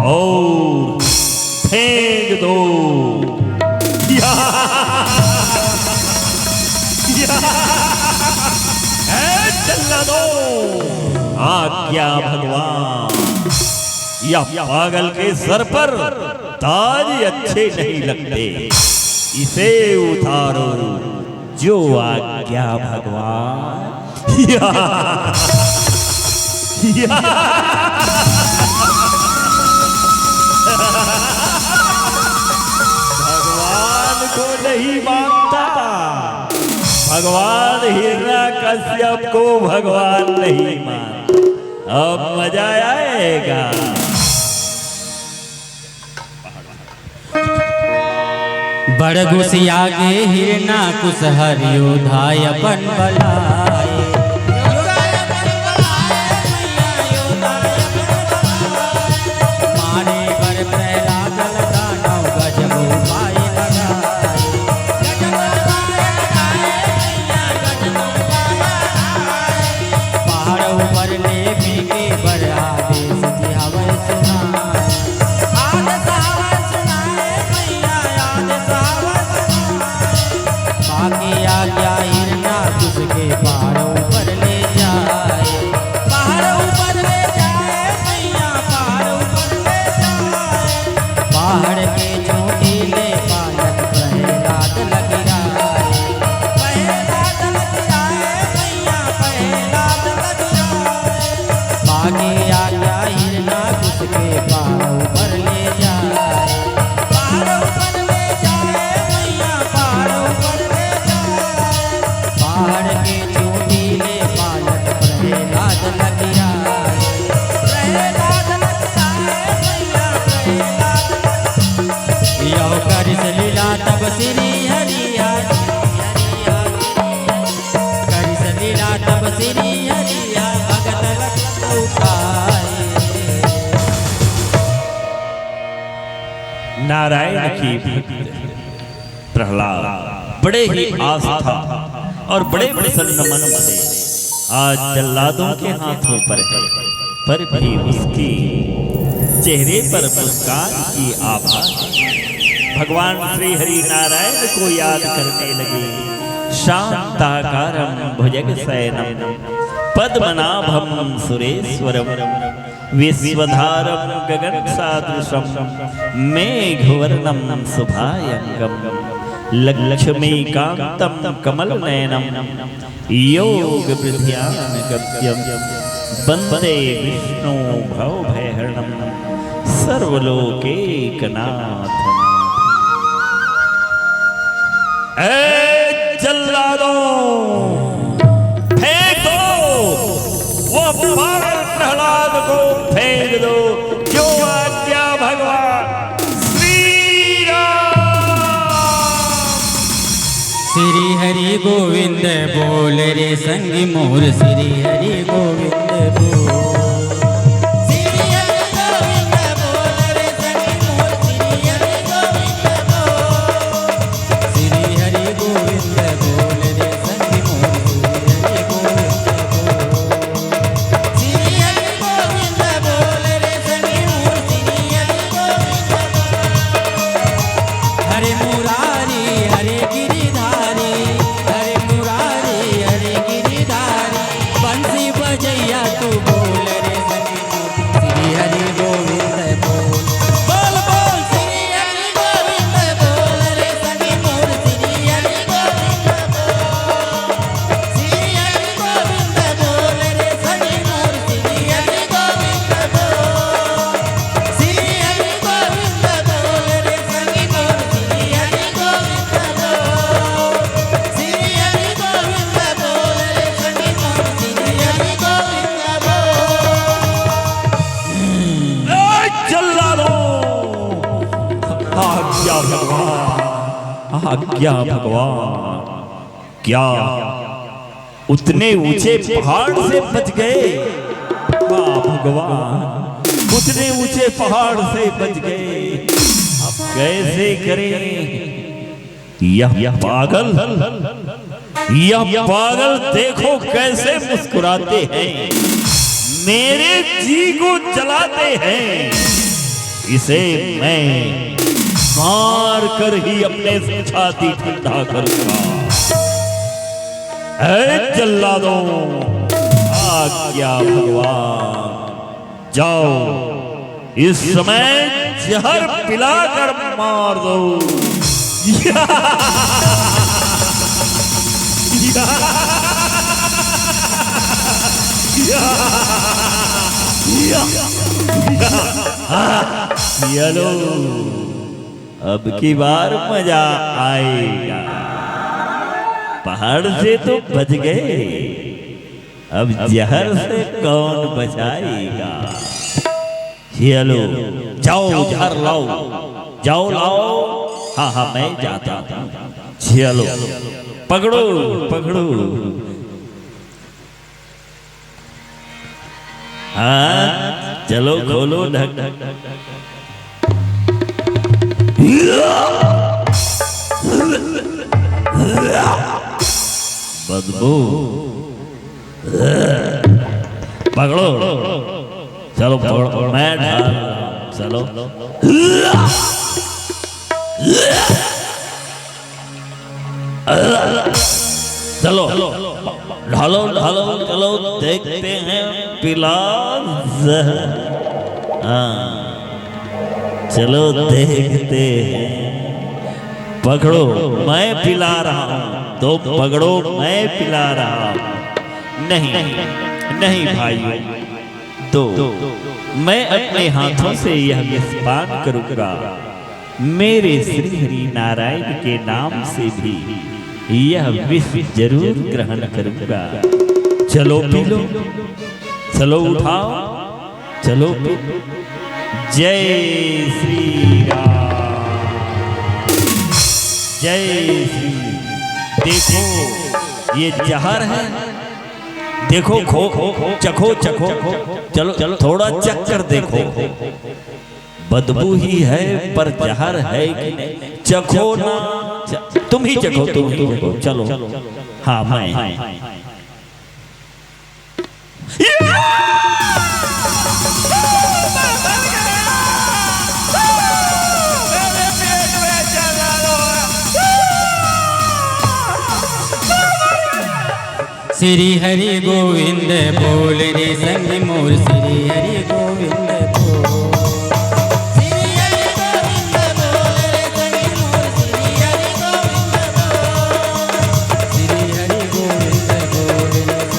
और फेंक दो। या, या, ऐ जल्लादों, आज्ञा भगवान, या पागल के सर पर ताज अच्छे नहीं लगते, इसे उतारो। जो आज्ञा भगवान। या, या। भगवान को नहीं मानता, भगवान हिरण्यकश्यप को भगवान नहीं मानता। अब मजा आएगा। बड़ गुसिया गे हिरण्यकुश हर योद्धा अपन बलाए। मारे बर प्रहलाद ल दानव गजब उपाय लगाए। पहाड़ ऊपर ले फेंके बर आदेश दिहावै सुनाए। आदेश आवै सुनाए मैया, आदेश आवै सुनाए। बाकी आज्ञा हिरण्यकुश के पहाड़ ऊपर ले जाए। पहाड़ ऊपर ले जाए मैया, पहाड़ ऊपर ले जाए। पहाड़ के चोटी ले बालक प्रहलाद ल गिराए। प्रहलाद ल गिराए मैया, प्रहलाद ल गिराए। बाकी आज्ञा हिरण्यकुश के पहाड़ ऊपर ले जाए। पहाड़ ऊपर ले जाए मैया, पहाड़ ऊपर ले जाए। पहाड़ के चोटी ले बालक प्रहलाद ल गिराए। प्रहलाद ल गिराए मैया, प्रहलाद ल यो करिस लीला तब श्री हरि, करिस लीला तब श्री हरि, भगत लुकाए। नारायण की भक्त प्रहलाद बड़े ही आस्था और बड़े प्रसन्न मन से आज जल्लादों के हाथों पर है, पर भी उसके चेहरे पर मुस्कान की आभा। भगवान श्री हरि नारायण को याद करने लगे। शांताकारं भुजगशयनं पद्मनाभं सुरेश्वरं विश्वधारं गगन सादृशं मेघवर्णं शुभायंगं लक्ष्मीकांतं कमलनयनं योगवृद्ध्यानगम्यं वन्दे विष्णु भवभयहरणं सर्वलोकैकनाथं। ऐ जल्लादों, फेंक दो वो पागल प्रहलाद को, फेंक दो। जो आज्ञा भगवान श्री राम। श्री हरि गोविंद बोल रे संगी मोर, श्री हरि गोविंद बोल। श्री हरि गोविंद बोल रे संगी मोर, श्री हरि गोविंद बोल। श्री हरि गोविंद बोल रे संगी मोर, श्री हरि गोविंद बोल। श्री हरि गोविंद बोल रे संगी मोर, श्री हरि गोविंद बोल। हरे मुरारी हरे गिरिधारी, हरे मुरारी हरे गिरिधारी, बंसी बजैया तू बोल रे संगी मोर, श्री हरि गोविंद बोल। बोल बोल श्री हरि गोविंद बोल रे संगी मोर, श्री हरि गोविंद बोल। श्री हरि गोविंद बोल रे संगी मोर, श्री हरि गोविंद बोल। श्री हरि गोविंद बोल रे संगी मोर, श्री हरि गोविंद बोल। क्या भगवान, क्या उतने ऊंचे पहाड़ से बच गए? हाँ भगवान, उतने ऊंचे पहाड़ से बच गए। अब कैसे करें? यह पागल, यह पागल देखो कैसे मुस्कुराते हैं, मेरे जी को जलाते हैं। इसे मैं मार कर ही अपने छाती ठंडा करूंगा। ऐ जल्लादों, आज्ञा भगवान, जाओ, इस समय जहर पिलाकर मार दो। चलो, अब की बार मजा आएगा। पहाड़ से तो बच गए, अब जहर से कौन बचाएगा? चलो, जाओ, जहर लाओ, जाओ, लाओ। हाँ, हाँ, मैं जाता हूँ। चलो, पकड़ो, पकड़ो। हाँ, चलो, खोलो ढक। बदबू। पकड़ो। चलो, पकड़ो। मैं ढाल रहा हूँ। चलो। चलो, ढालो, ढालो, चलो, देखते हैं पिला जहर। हाँ, चलो, देखते हैं। पकड़ो, मैं पिला रहा हूँ। तुम पकड़ो, मैं पिला रहा हूँ। नहीं, नहीं भाइयों, दो, मैं अपने हाथों से यह विष पान करूंगा। मेरे श्री हरि नारायण के नाम से भी यह विष जरूर ग्रहण करूंगा। चलो पी लो, चलो उठाओ, चलो पी लो। जय श्री राम, जय श्री। देखो, ये जहर है। देखो, खो, खो, चखो, चखो। चलो, चलो, थोड़ा चख कर देखो। बदबू ही है, पर जहर है कि नहीं? चखो ना। च-, तुम ही चखो, तुम ही चखो। चलो। हाँ, मैं। श्री हरि गोविंद बोल रे संग मोर, श्री हरि गोविंद बोल। श्री हरि गोविंद बोल रे संग मोर, श्री हरि गोविंद बोल।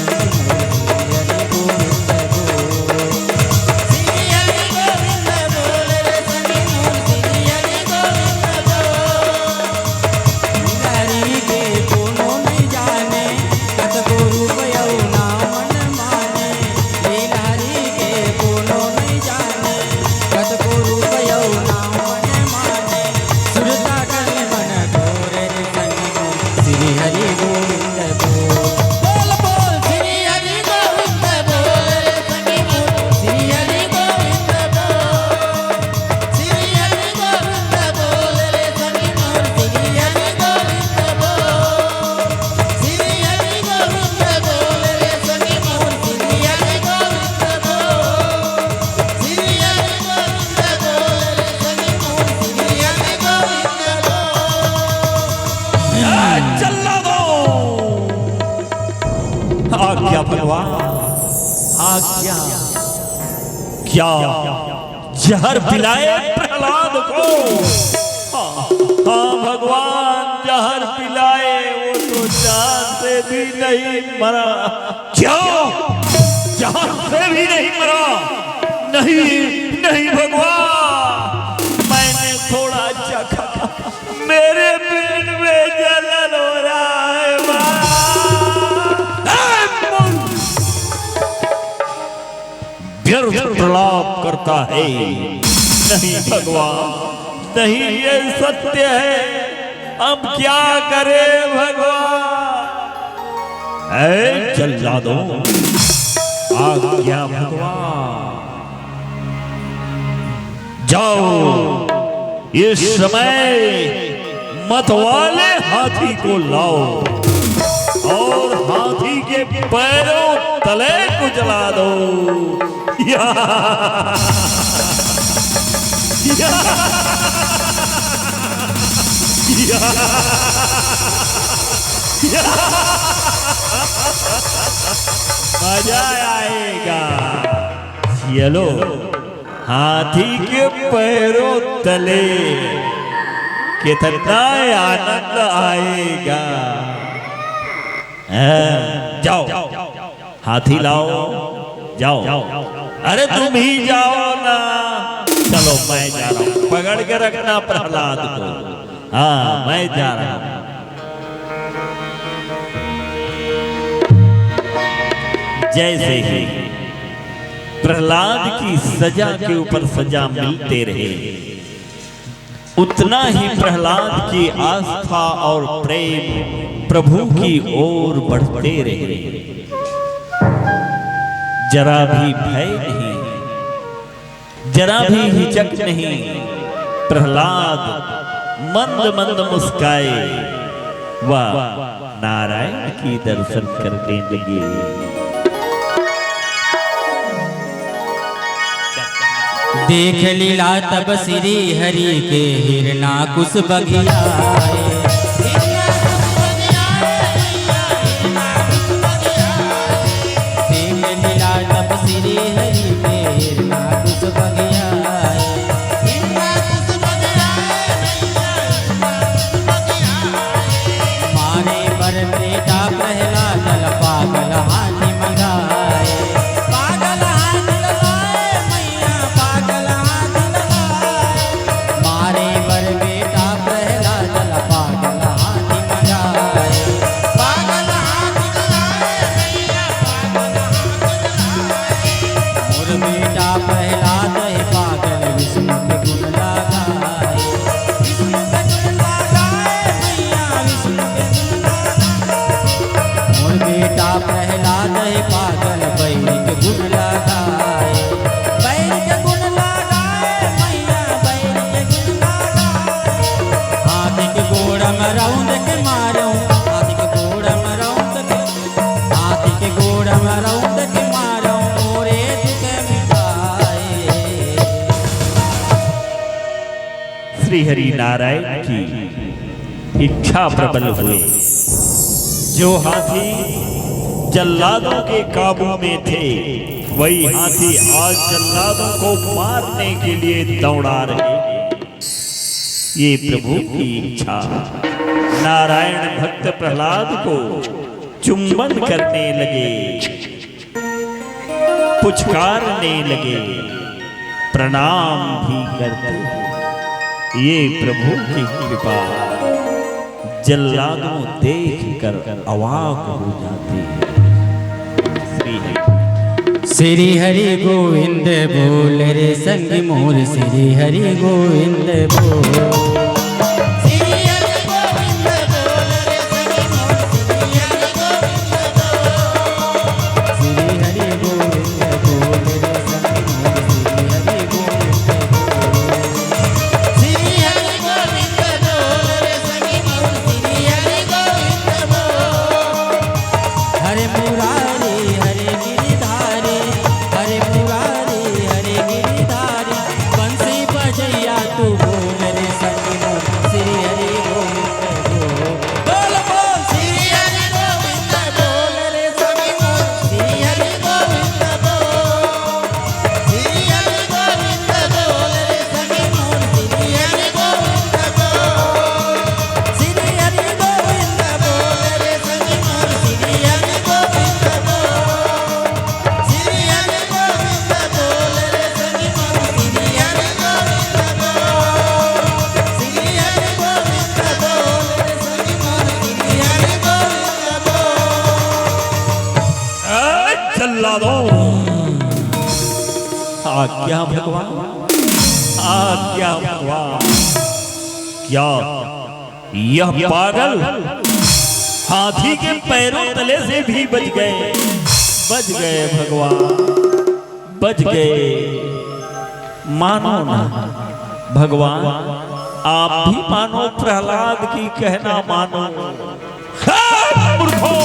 श्री हरि गोविंद बोल रे संग मोर, श्री हरि गोविंद बोल। श्री हरि गोविंद बोल रे संग मोर, श्री हरि गोविंद बोल। लीला हरि के कोनो नइ जाने, कतको रूप अउ नाम मन माने। लीला हरि के कोनो नइ जाने, कतको रूप अउ नाम मन माने। सुरता कर मन घोर रे संग मोर, श्री हरि गोविंद बोल। बोल, बोल, श्री हरि गोविंद बोल रे संग मोर, श्री हरि गोविंद बोल। श्री हरि गोविंद बोल रे संग मोर, श्री हरि गोविंद बोल। श्री हरि गोविंद बोल रे संग मोर, श्री हरि गोविंद बोल। श्री हरि गोविंद बोल रे संग मोर, श्री हरि गोविंद बोल। जय जल्लादो। आज्ञा भगवान, आज्ञा। क्या जहर पिलाए प्रहलाद को? हाँ, हाँ भगवान, जहर पिलाए, वो तो जान से भी नहीं मरा। क्या? जान से भी नहीं मरा? नहीं, नहीं भगवान, मैंने थोड़ा चखा। मेरे पेट में जलन हो रहा है, माँ। व्यर्थ प्रलाप करता है। नहीं भगवान, नहीं, ये सत्य है। अब क्या करे भगवान? ऐ जल्लादो, आज्ञा भगवान। जाओ, इस समय मतवाले हाथी को लाओ और हाथी के पैरों तले कुचला दो। या, या, या, या। मजा आएगा। चलो, हाथी के पैरों तले कितना आनंद आएगा। हाँ, जाओ, हाथी लाओ, जाओ। अरे, तुम ही जाओ ना। चलो, मैं जा रहा हूँ, पकड़ के रखना प्रहलाद को। हाँ, मैं जा रहा हूँ। जैसे ही प्रहलाद की सजा के ऊपर सजा मिलते रहे, उतना ही प्रहलाद की आस्था और प्रेम प्रभु की ओर बढ़ते रहे। जरा भी भय नहीं, जरा भी हिचक नहीं। प्रहलाद मंद मंद मुस्काए, वह नारायण की दर्शन करने लगे। देख लीला तब श्री हरि के, हिरना कुश बघियाए। देख लीला तब श्री हरि के, हिरना कुश बघियाए। मारे बर बेटा प्रहलाद, पागल हाथी मंगाए। पागल हाथी मंगाए, मैया पागल हाथी मंगाए। मारे बर बेटा प्रहलाद, पागल हाथी मंगाए। पागल हाथी मंगाए, मैया पागल हाथी मंगाए। मोर बेटा प्रहलाद हे पागल, विष्णु के गुण लगाए। विष्णु के गुण लगाए, मैया विष्णु के गुण लगाए। मोर बेटा प्रहलाद हे पागल, बैरी के गुण लगाए। बैरी के गुण लगाए, मैया बैरी के गुण लगाए। हाथी के गोड़ म रौंद के मारौं, हाथी के गोड़ म रौंद के, हाथी के गोड़ म रौंद के मारौं, मोरे दुख मिटाए। श्री हरि नारायण की इच्छा प्रबल हुए। जो हाथी जल्लादों के काबू में थे, वही हाथी आज जल्लादों को मारने के लिए दौड़ा रहे हैं। ये प्रभु की इच्छा। नारायण भक्त प्रहलाद को चुंबन करने लगे, पुचकारने लगे, प्रणाम भी करते हैं। ये प्रभु की कृपा, जल्लादों देख कर अवाक हो जाते हैं। श्री हरि। श्री हरि गोविंद बोल रे संग मोर, श्री हरि गोविंद बोल। श्री हरि गोविंद बोल रे संग मोर, श्री हरि गोविंद बोल। श्री हरि गोविंद बोल रे संग मोर, श्री हरि गोविंद बोल। श्री हरि गोविंद बोल रे संग मोर, श्री हरि गोविंद बोल। हरे मुरारी हरे गिरिधारी, हरे मुरारी हरे गिरिधारी, बंसी बजैया तू बोल रे संगी मोर, श्री हरि गोविंद बोल। बोल, बोल, श्री हरि गोविंद बोल रे संगी मोर, श्री हरि गोविंद बोल। श्री हरि गोविंद बोल रे संगी मोर, श्री हरि गोविंद बोल। श्री हरि गोविंद बोल रे संगी मोर, श्री हरि गोविंद बोल। श्री हरि गोविंद बोल रे संगी मोर, श्री हरि गोविंद बोल। श्री हरि गोविंद बोल रे संगी मोर, श्री हरि गोविंद बोल। ए, जल्लादो, आज्ञा भगवान, आज्ञा भगवान। क्या यह पागल हाथी के पैरों तले से भी बच गए, बच गए भगवान, बच गए। मानो ना भगवान, आप भी मानो, प्रहलाद की कहना मानो। हे मूर्खों,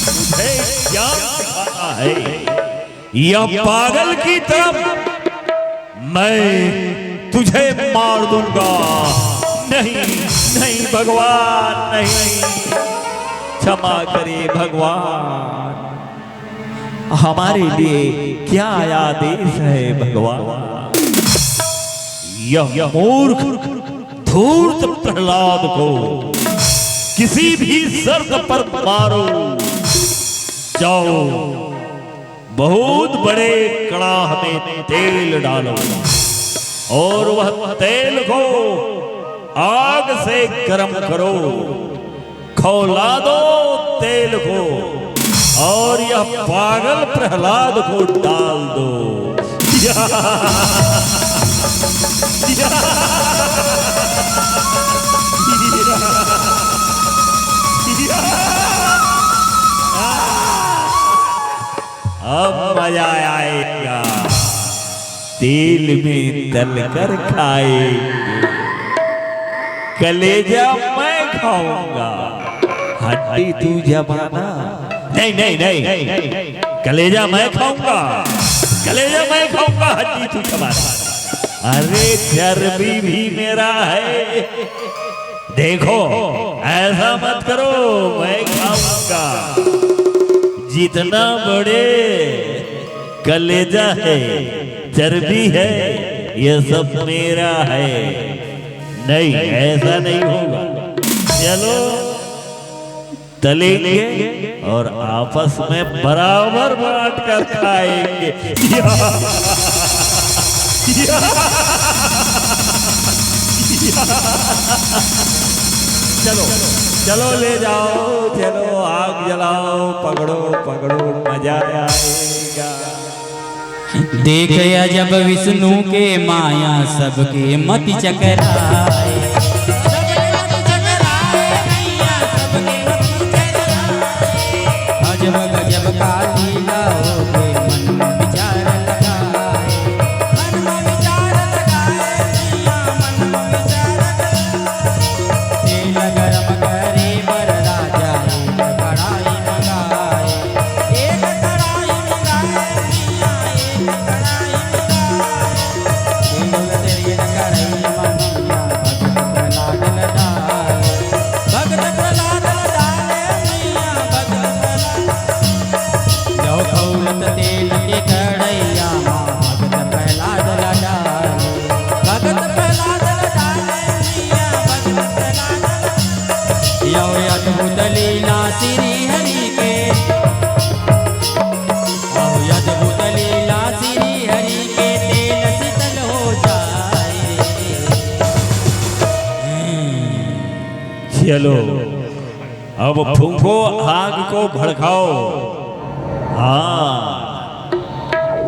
तुझे ज्ञान सिखाना है। यह पागल की तरफ मैं तुझे मार दूंगा। नहीं, नहीं भगवान, नहीं। क्षमा करिए भगवान, हमारे लिए क्या आदेश है भगवान? यह मूर्ख धूर्त प्रहलाद को किसी भी शर्त पर मारो। जाओ, बहुत बड़े कड़ाह में तेल डालो और वह तेल को आग से गर्म करो, खौला दो तेल को और यह पागल प्रहलाद को डाल दो। या, या, या, या। अब मजा आएगा, तेल में तलकर खाएंगे। कलेजा मैं खाऊंगा, हड्डी तू चबाना। नहीं, नहीं, नहीं, कलेजा मैं खाऊंगा, कलेजा मैं खाऊंगा, हड्डी तू चबाना। अरे, चर्बी भी मेरा है। देखो, ऐसा मत करो, मैं खाऊंगा। जितना बड़े कलेजा है, चर्बी है, ये सब मेरा है। नहीं, ऐसा नहीं होगा। चलो, तलेंगे और आपस में बराबर बांट कर खाएंगे। या, या, या। चलो, चलो, ले जाओ, चलो, आग जलाओ, पकड़ो, पकड़ो, मजा आएगा। देख अजब विष्णु के माया, सबके मति चकराए। सबके मति चकराए, मैया, सबके मति चकराए। अजब गजब का लीला होके, मन में विचार लगाए। मन में विचार लगाए, मैया, मन में विचार लगाए। तेल गरम करे बर राजा, एक कढ़ाई मंगाए। एक कढ़ाई मंगाए, मैया, एक कढ़ाई मंगाए। तेल तेल कढ़ाई मंगाए, भगत प्रहलाद ल डाले। भगत प्रहलाद ल डाले, मैया, भगत प्रहलाद। जौ खौलत तेल के कढ़ैया मा, भगत प्रहलाद ल डाले। भगत प्रहलाद ल डाले, मैया, भगत प्रहलाद ल डाले। यौ अद्भुत लीला श्री हरि के। अहो अद्भुत लीला श्री हरि के, तेल शीतल हो जाए। चलो, अब फूंको, आग को भड़काओ। हाँ,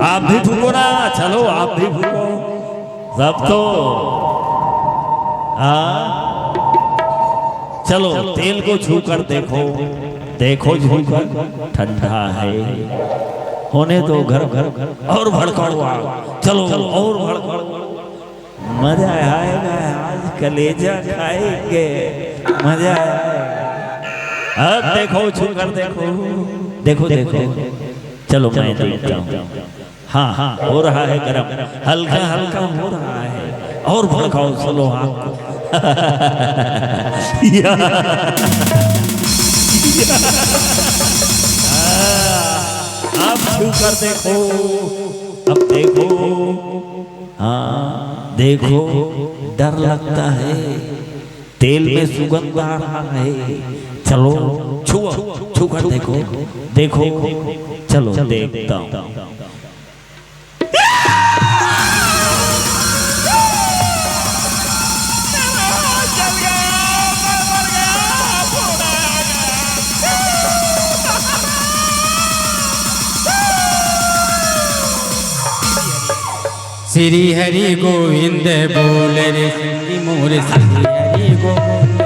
आप भी फूंको ना, चलो, आप भी फूंको। सब तो, हाँ, चलो, तेल को छू कर देखो, देखो छू कर, ठंडा है। होने दो, घर घर और भड़काओ आग। चलो, और भड़काओ। मजा आएगा, आज कलेजा खाएंगे, मजा आएगा। अब देखो, छू कर देखो, देखो, देखो। चलो, मैं देखता हूँ। हाँ, हाँ, हो रहा है गरम, हल्का हल्का हो रहा है। और भड़काओ, चलो, आग को। या, या। हाँ, अब छू कर देखो, अब देखो। हाँ, देखो, डर लगता है। तेल में सुगंध आ रहा है। चलो, छुओ, छू कर देखो, देखो। चलो, देखता हूँ। श्री हरि गोविंद बोल रे संगी मोर, श्री हरि गोविंद।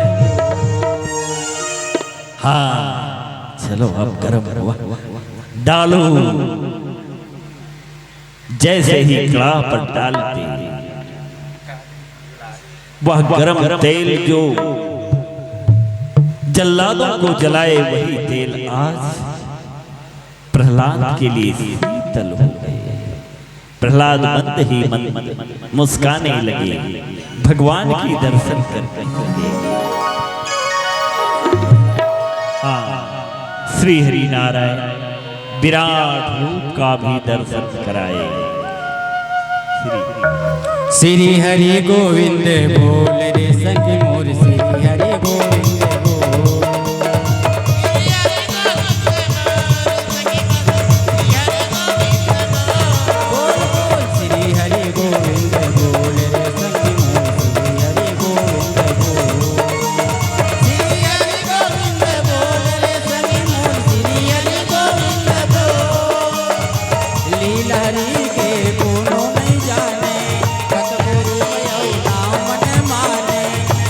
हाँ, चलो, अब गरम हुआ। डालो। जैसे ही कड़ाह पर डालते, वह गरम तेल जो जल्लादों को जलाए, वही तेल आज प्रहलाद के लिए शीतल हो गए। प्रहलाद मंद ही मंद मुस्काने लगे, भगवान की दर्शन करने लगे। हाँ, श्री हरि नारायण विराट रूप का भी दर्शन कराए। श्री श्री हरि गोविंद बोल रे संगी मोर, श्री हरि गोविंद बोल। बोल, बोल, श्री हरि गोविंद बोल रे संगी मोर, श्री हरि गोविंद बोल। श्री हरि गोविंद बोल रे संगी मोर, श्री हरि गोविंद बोल। लीला हरि के कोनो नइ जाने, सतगुरु अउ नाम न माने।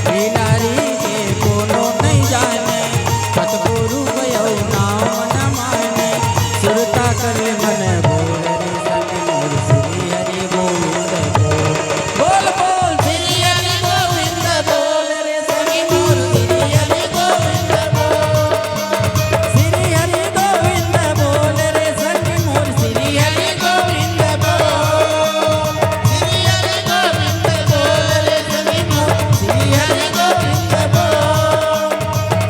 लीला हरि के कोनो नइ जाने, सतगुरु अउ नाम न माने। सुरता कर ले मन भोर रे संगी मोर, श्री हरि गोविंद बोल। बोल, बोल, श्री हरि गोविंद बोल रे संगी मोर, श्री हरि गोविंद बोल। श्री हरि गोविंद बोल रे संगी मोर, श्री हरि गोविंद बोल। श्री हरि गोविंद बोल रे संगी मोर, श्री हरि गोविंद बोल।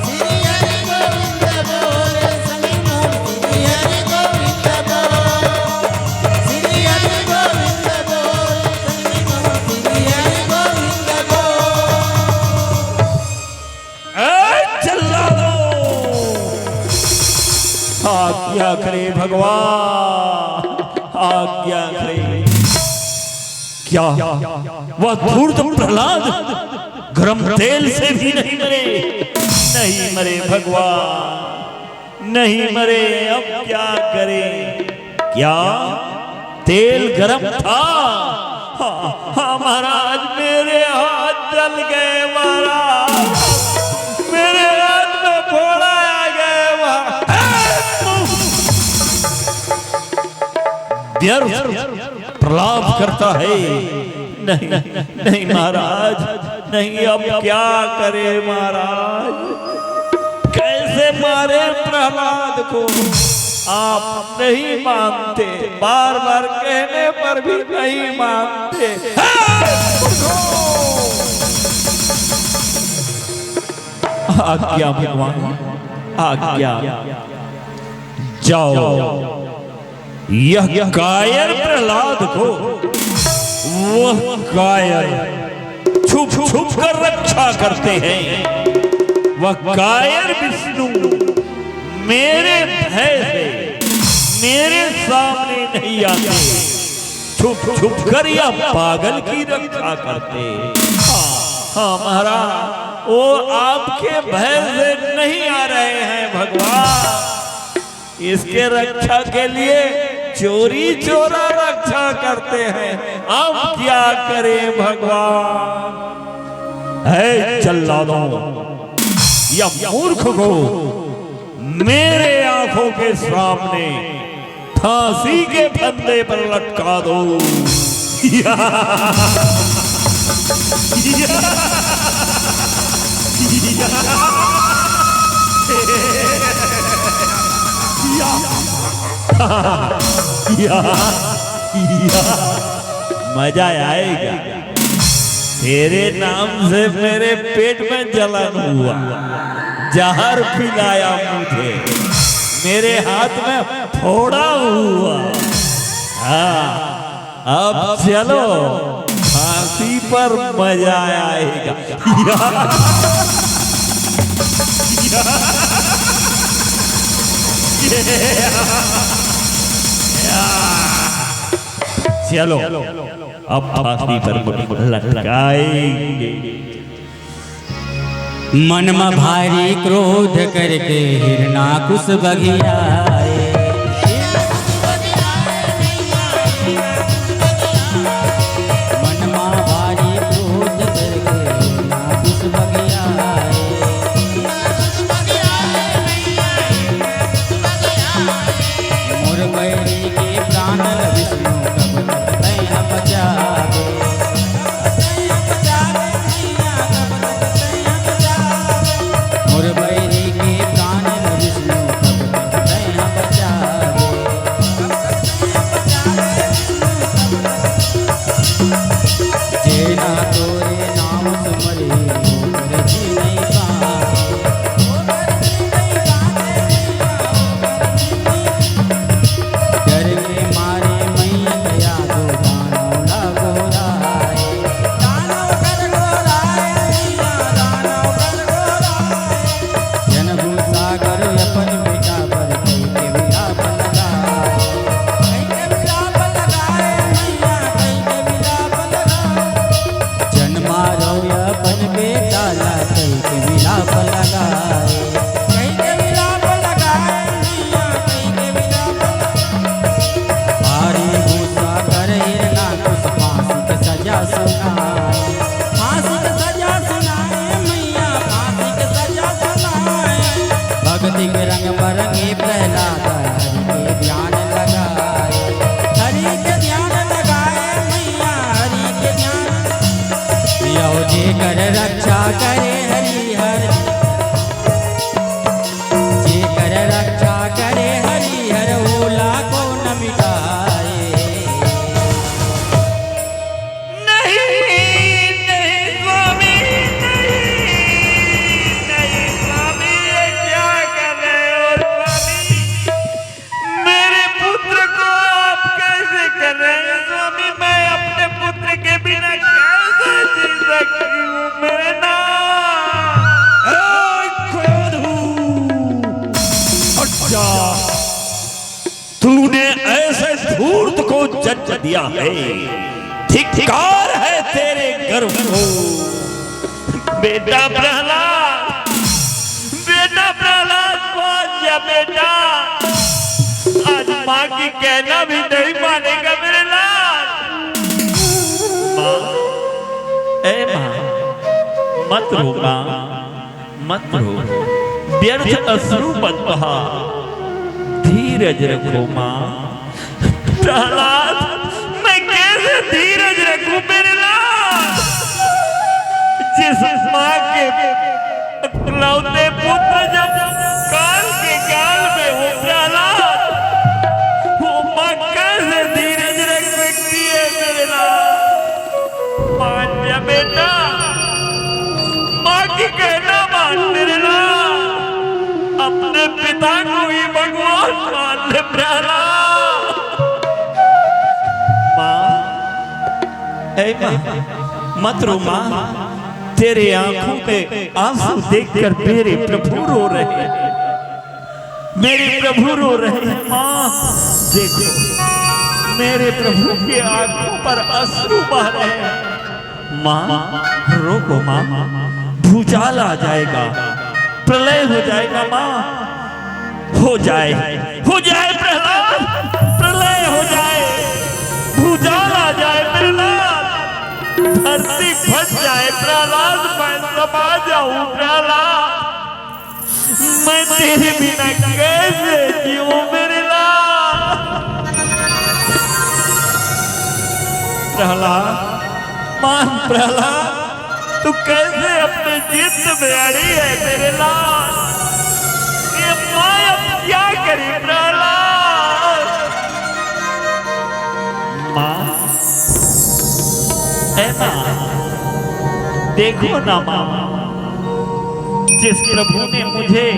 श्री हरि गोविंद बोल रे संगी मोर, श्री हरि गोविंद बोल। श्री हरि गोविंद बोल रे संगी मोर, श्री हरि गोविंद बोल। ए, चिल्ला दो। आज्ञा करे भगवान, आज्ञा करे। क्या वह धूर्त प्रहलाद गरम तेल से भी नहीं मरे? नहीं मरे भगवान, नहीं मरे। अब क्या करें? क्या तेल गरम था? हाँ, हाँ, महाराज, मेरे हाथ जल गए महाराज, मेरे हाथ में फोड़ा आ गए महाराज। व्यर्थ प्रलाप करता है। नहीं, नहीं महाराज, नहीं, अब क्या करे महाराज, कैसे मारे प्रहलाद को? आप नहीं मानते, बार बार कहने पर भी नहीं मानते। हे मूर्खों! आज्ञा भगवान, आज्ञा। जाओ, यह कायर प्रहलाद को वह कायर छुप छुप कर रक्षा करते हैं। वह कायर विष्णु मेरे भय से मेरे सामने नहीं आते, छुप छुप कर यह पागल की रक्षा करते। हाँ, हाँ महाराज, वो आपके भय से नहीं आ रहे हैं भगवान, इसके रक्षा के लिए चोरी चोरा रक्षा करते हैं। अब क्या करें भगवान? हे जल्लादों, या मूर्ख को मेरे आंखों के सामने फांसी के फंदे पर लटका दो। या, या, या, या, या, या। मजा आएगा। तेरे नाम से मेरे पेट में जलन हुआ, जहर पिलाया मुझे, मेरे हाथ में फोड़ा हुआ। हाँ, अब चलो, फांसी पर मजा आएगा। चलो, अब फांसी पर लटकाएंगे। मन म भारी क्रोध करके हिरणाकुश बघियाए। नहीं स्वामी, मैं अपने पुत्र के बिना कैसे जी सकती हूँ मेरे नाथ? ए, क्रोधू, हट जा। तूने ऐसे धूर्त को जन्म दिया है, धिक्कार है तेरे गर्व को। बेटा प्रहलाद, बेटा प्रहलाद, मान जा बेटा, आज माँ की कहना भी नहीं मानेगा मेरे लाल। माँ, ए माँ, मत रो माँ, मत रो, व्यर्थ अश्रु मत बहा, धीरज रखो माँ। प्रहलाद, मैं कैसे धीरज रखूं मेरे लाल? जिस माँ के इकलौते पुत्र जब काल के गाल में हो प्रहलाद, वो माँ कैसे धीरज रख सकती है मेरे लाल? मान जा बेटा, माँ की कहना मान मेरे लाल, अपने पिता को ही भगवान मान ले प्रहलाद। माँ, ए माँ, मत रो माँ, तेरे आंखों में आंसू देखकर मेरे प्रभु रो रहे हैं, मेरे प्रभु रो रहे हैं। माँ, देखो, मेरे प्रभु के आंखों पर अश्रु बह रहे हैं। माँ, रोको माँ, भूचाल आ जाएगा, प्रलय हो जाएगा माँ। हो जाए, हो जाए प्रहलाद, प्रलय हो जाए, भूचाल आ जाए प्रहलाद, धरती फट जाए प्रहलाद, मैं समा जाऊं प्रहलाद, मैं तेरे बिना कैसे जीऊं मेरे लाल? प्रहलाद, मान प्रहलाद, तू कैसे अपने जिद में अड़ी है मेरे लाल? ये माँ अब क्या करे प्रहलाद? माँ, ए माँ, देखो ना माँ, जिस प्रभु ने मुझे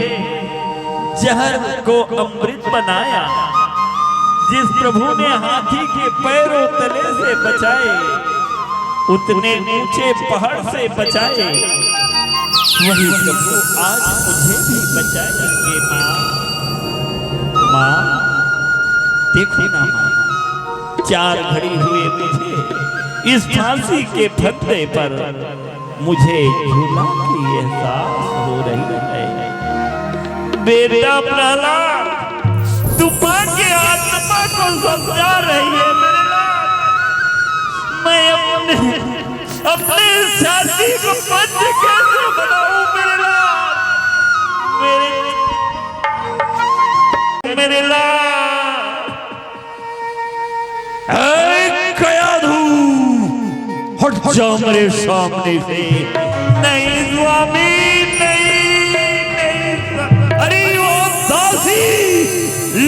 जहर को अमृत बनाया, जिस प्रभु ने हाथी के पैरों तले से बचाए, उतने ऊंचे पहाड़ से बचाए, वही प्रभु आज मुझे भी बचाएंगे माँ। माँ, देखो ना माँ, चार घड़ी हुए मुझे इस फांसी के फंदे पर, मुझे झूला की एहसास हो रही है। बेटा प्रहलाद, तू माँ के आत्मा को समझा रही है मेरे लाल। मैं अपने, अपने इस छाती को पंच कैसे बनाऊं मेरे लाल? मेरे, मेरे लाल। ए कयाधू, हट जा मेरे सामने से। नहीं स्वामी, नहीं, नहीं स्वा-, अरे वो दासी,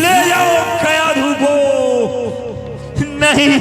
ले जाओ कयाधू को। नहीं,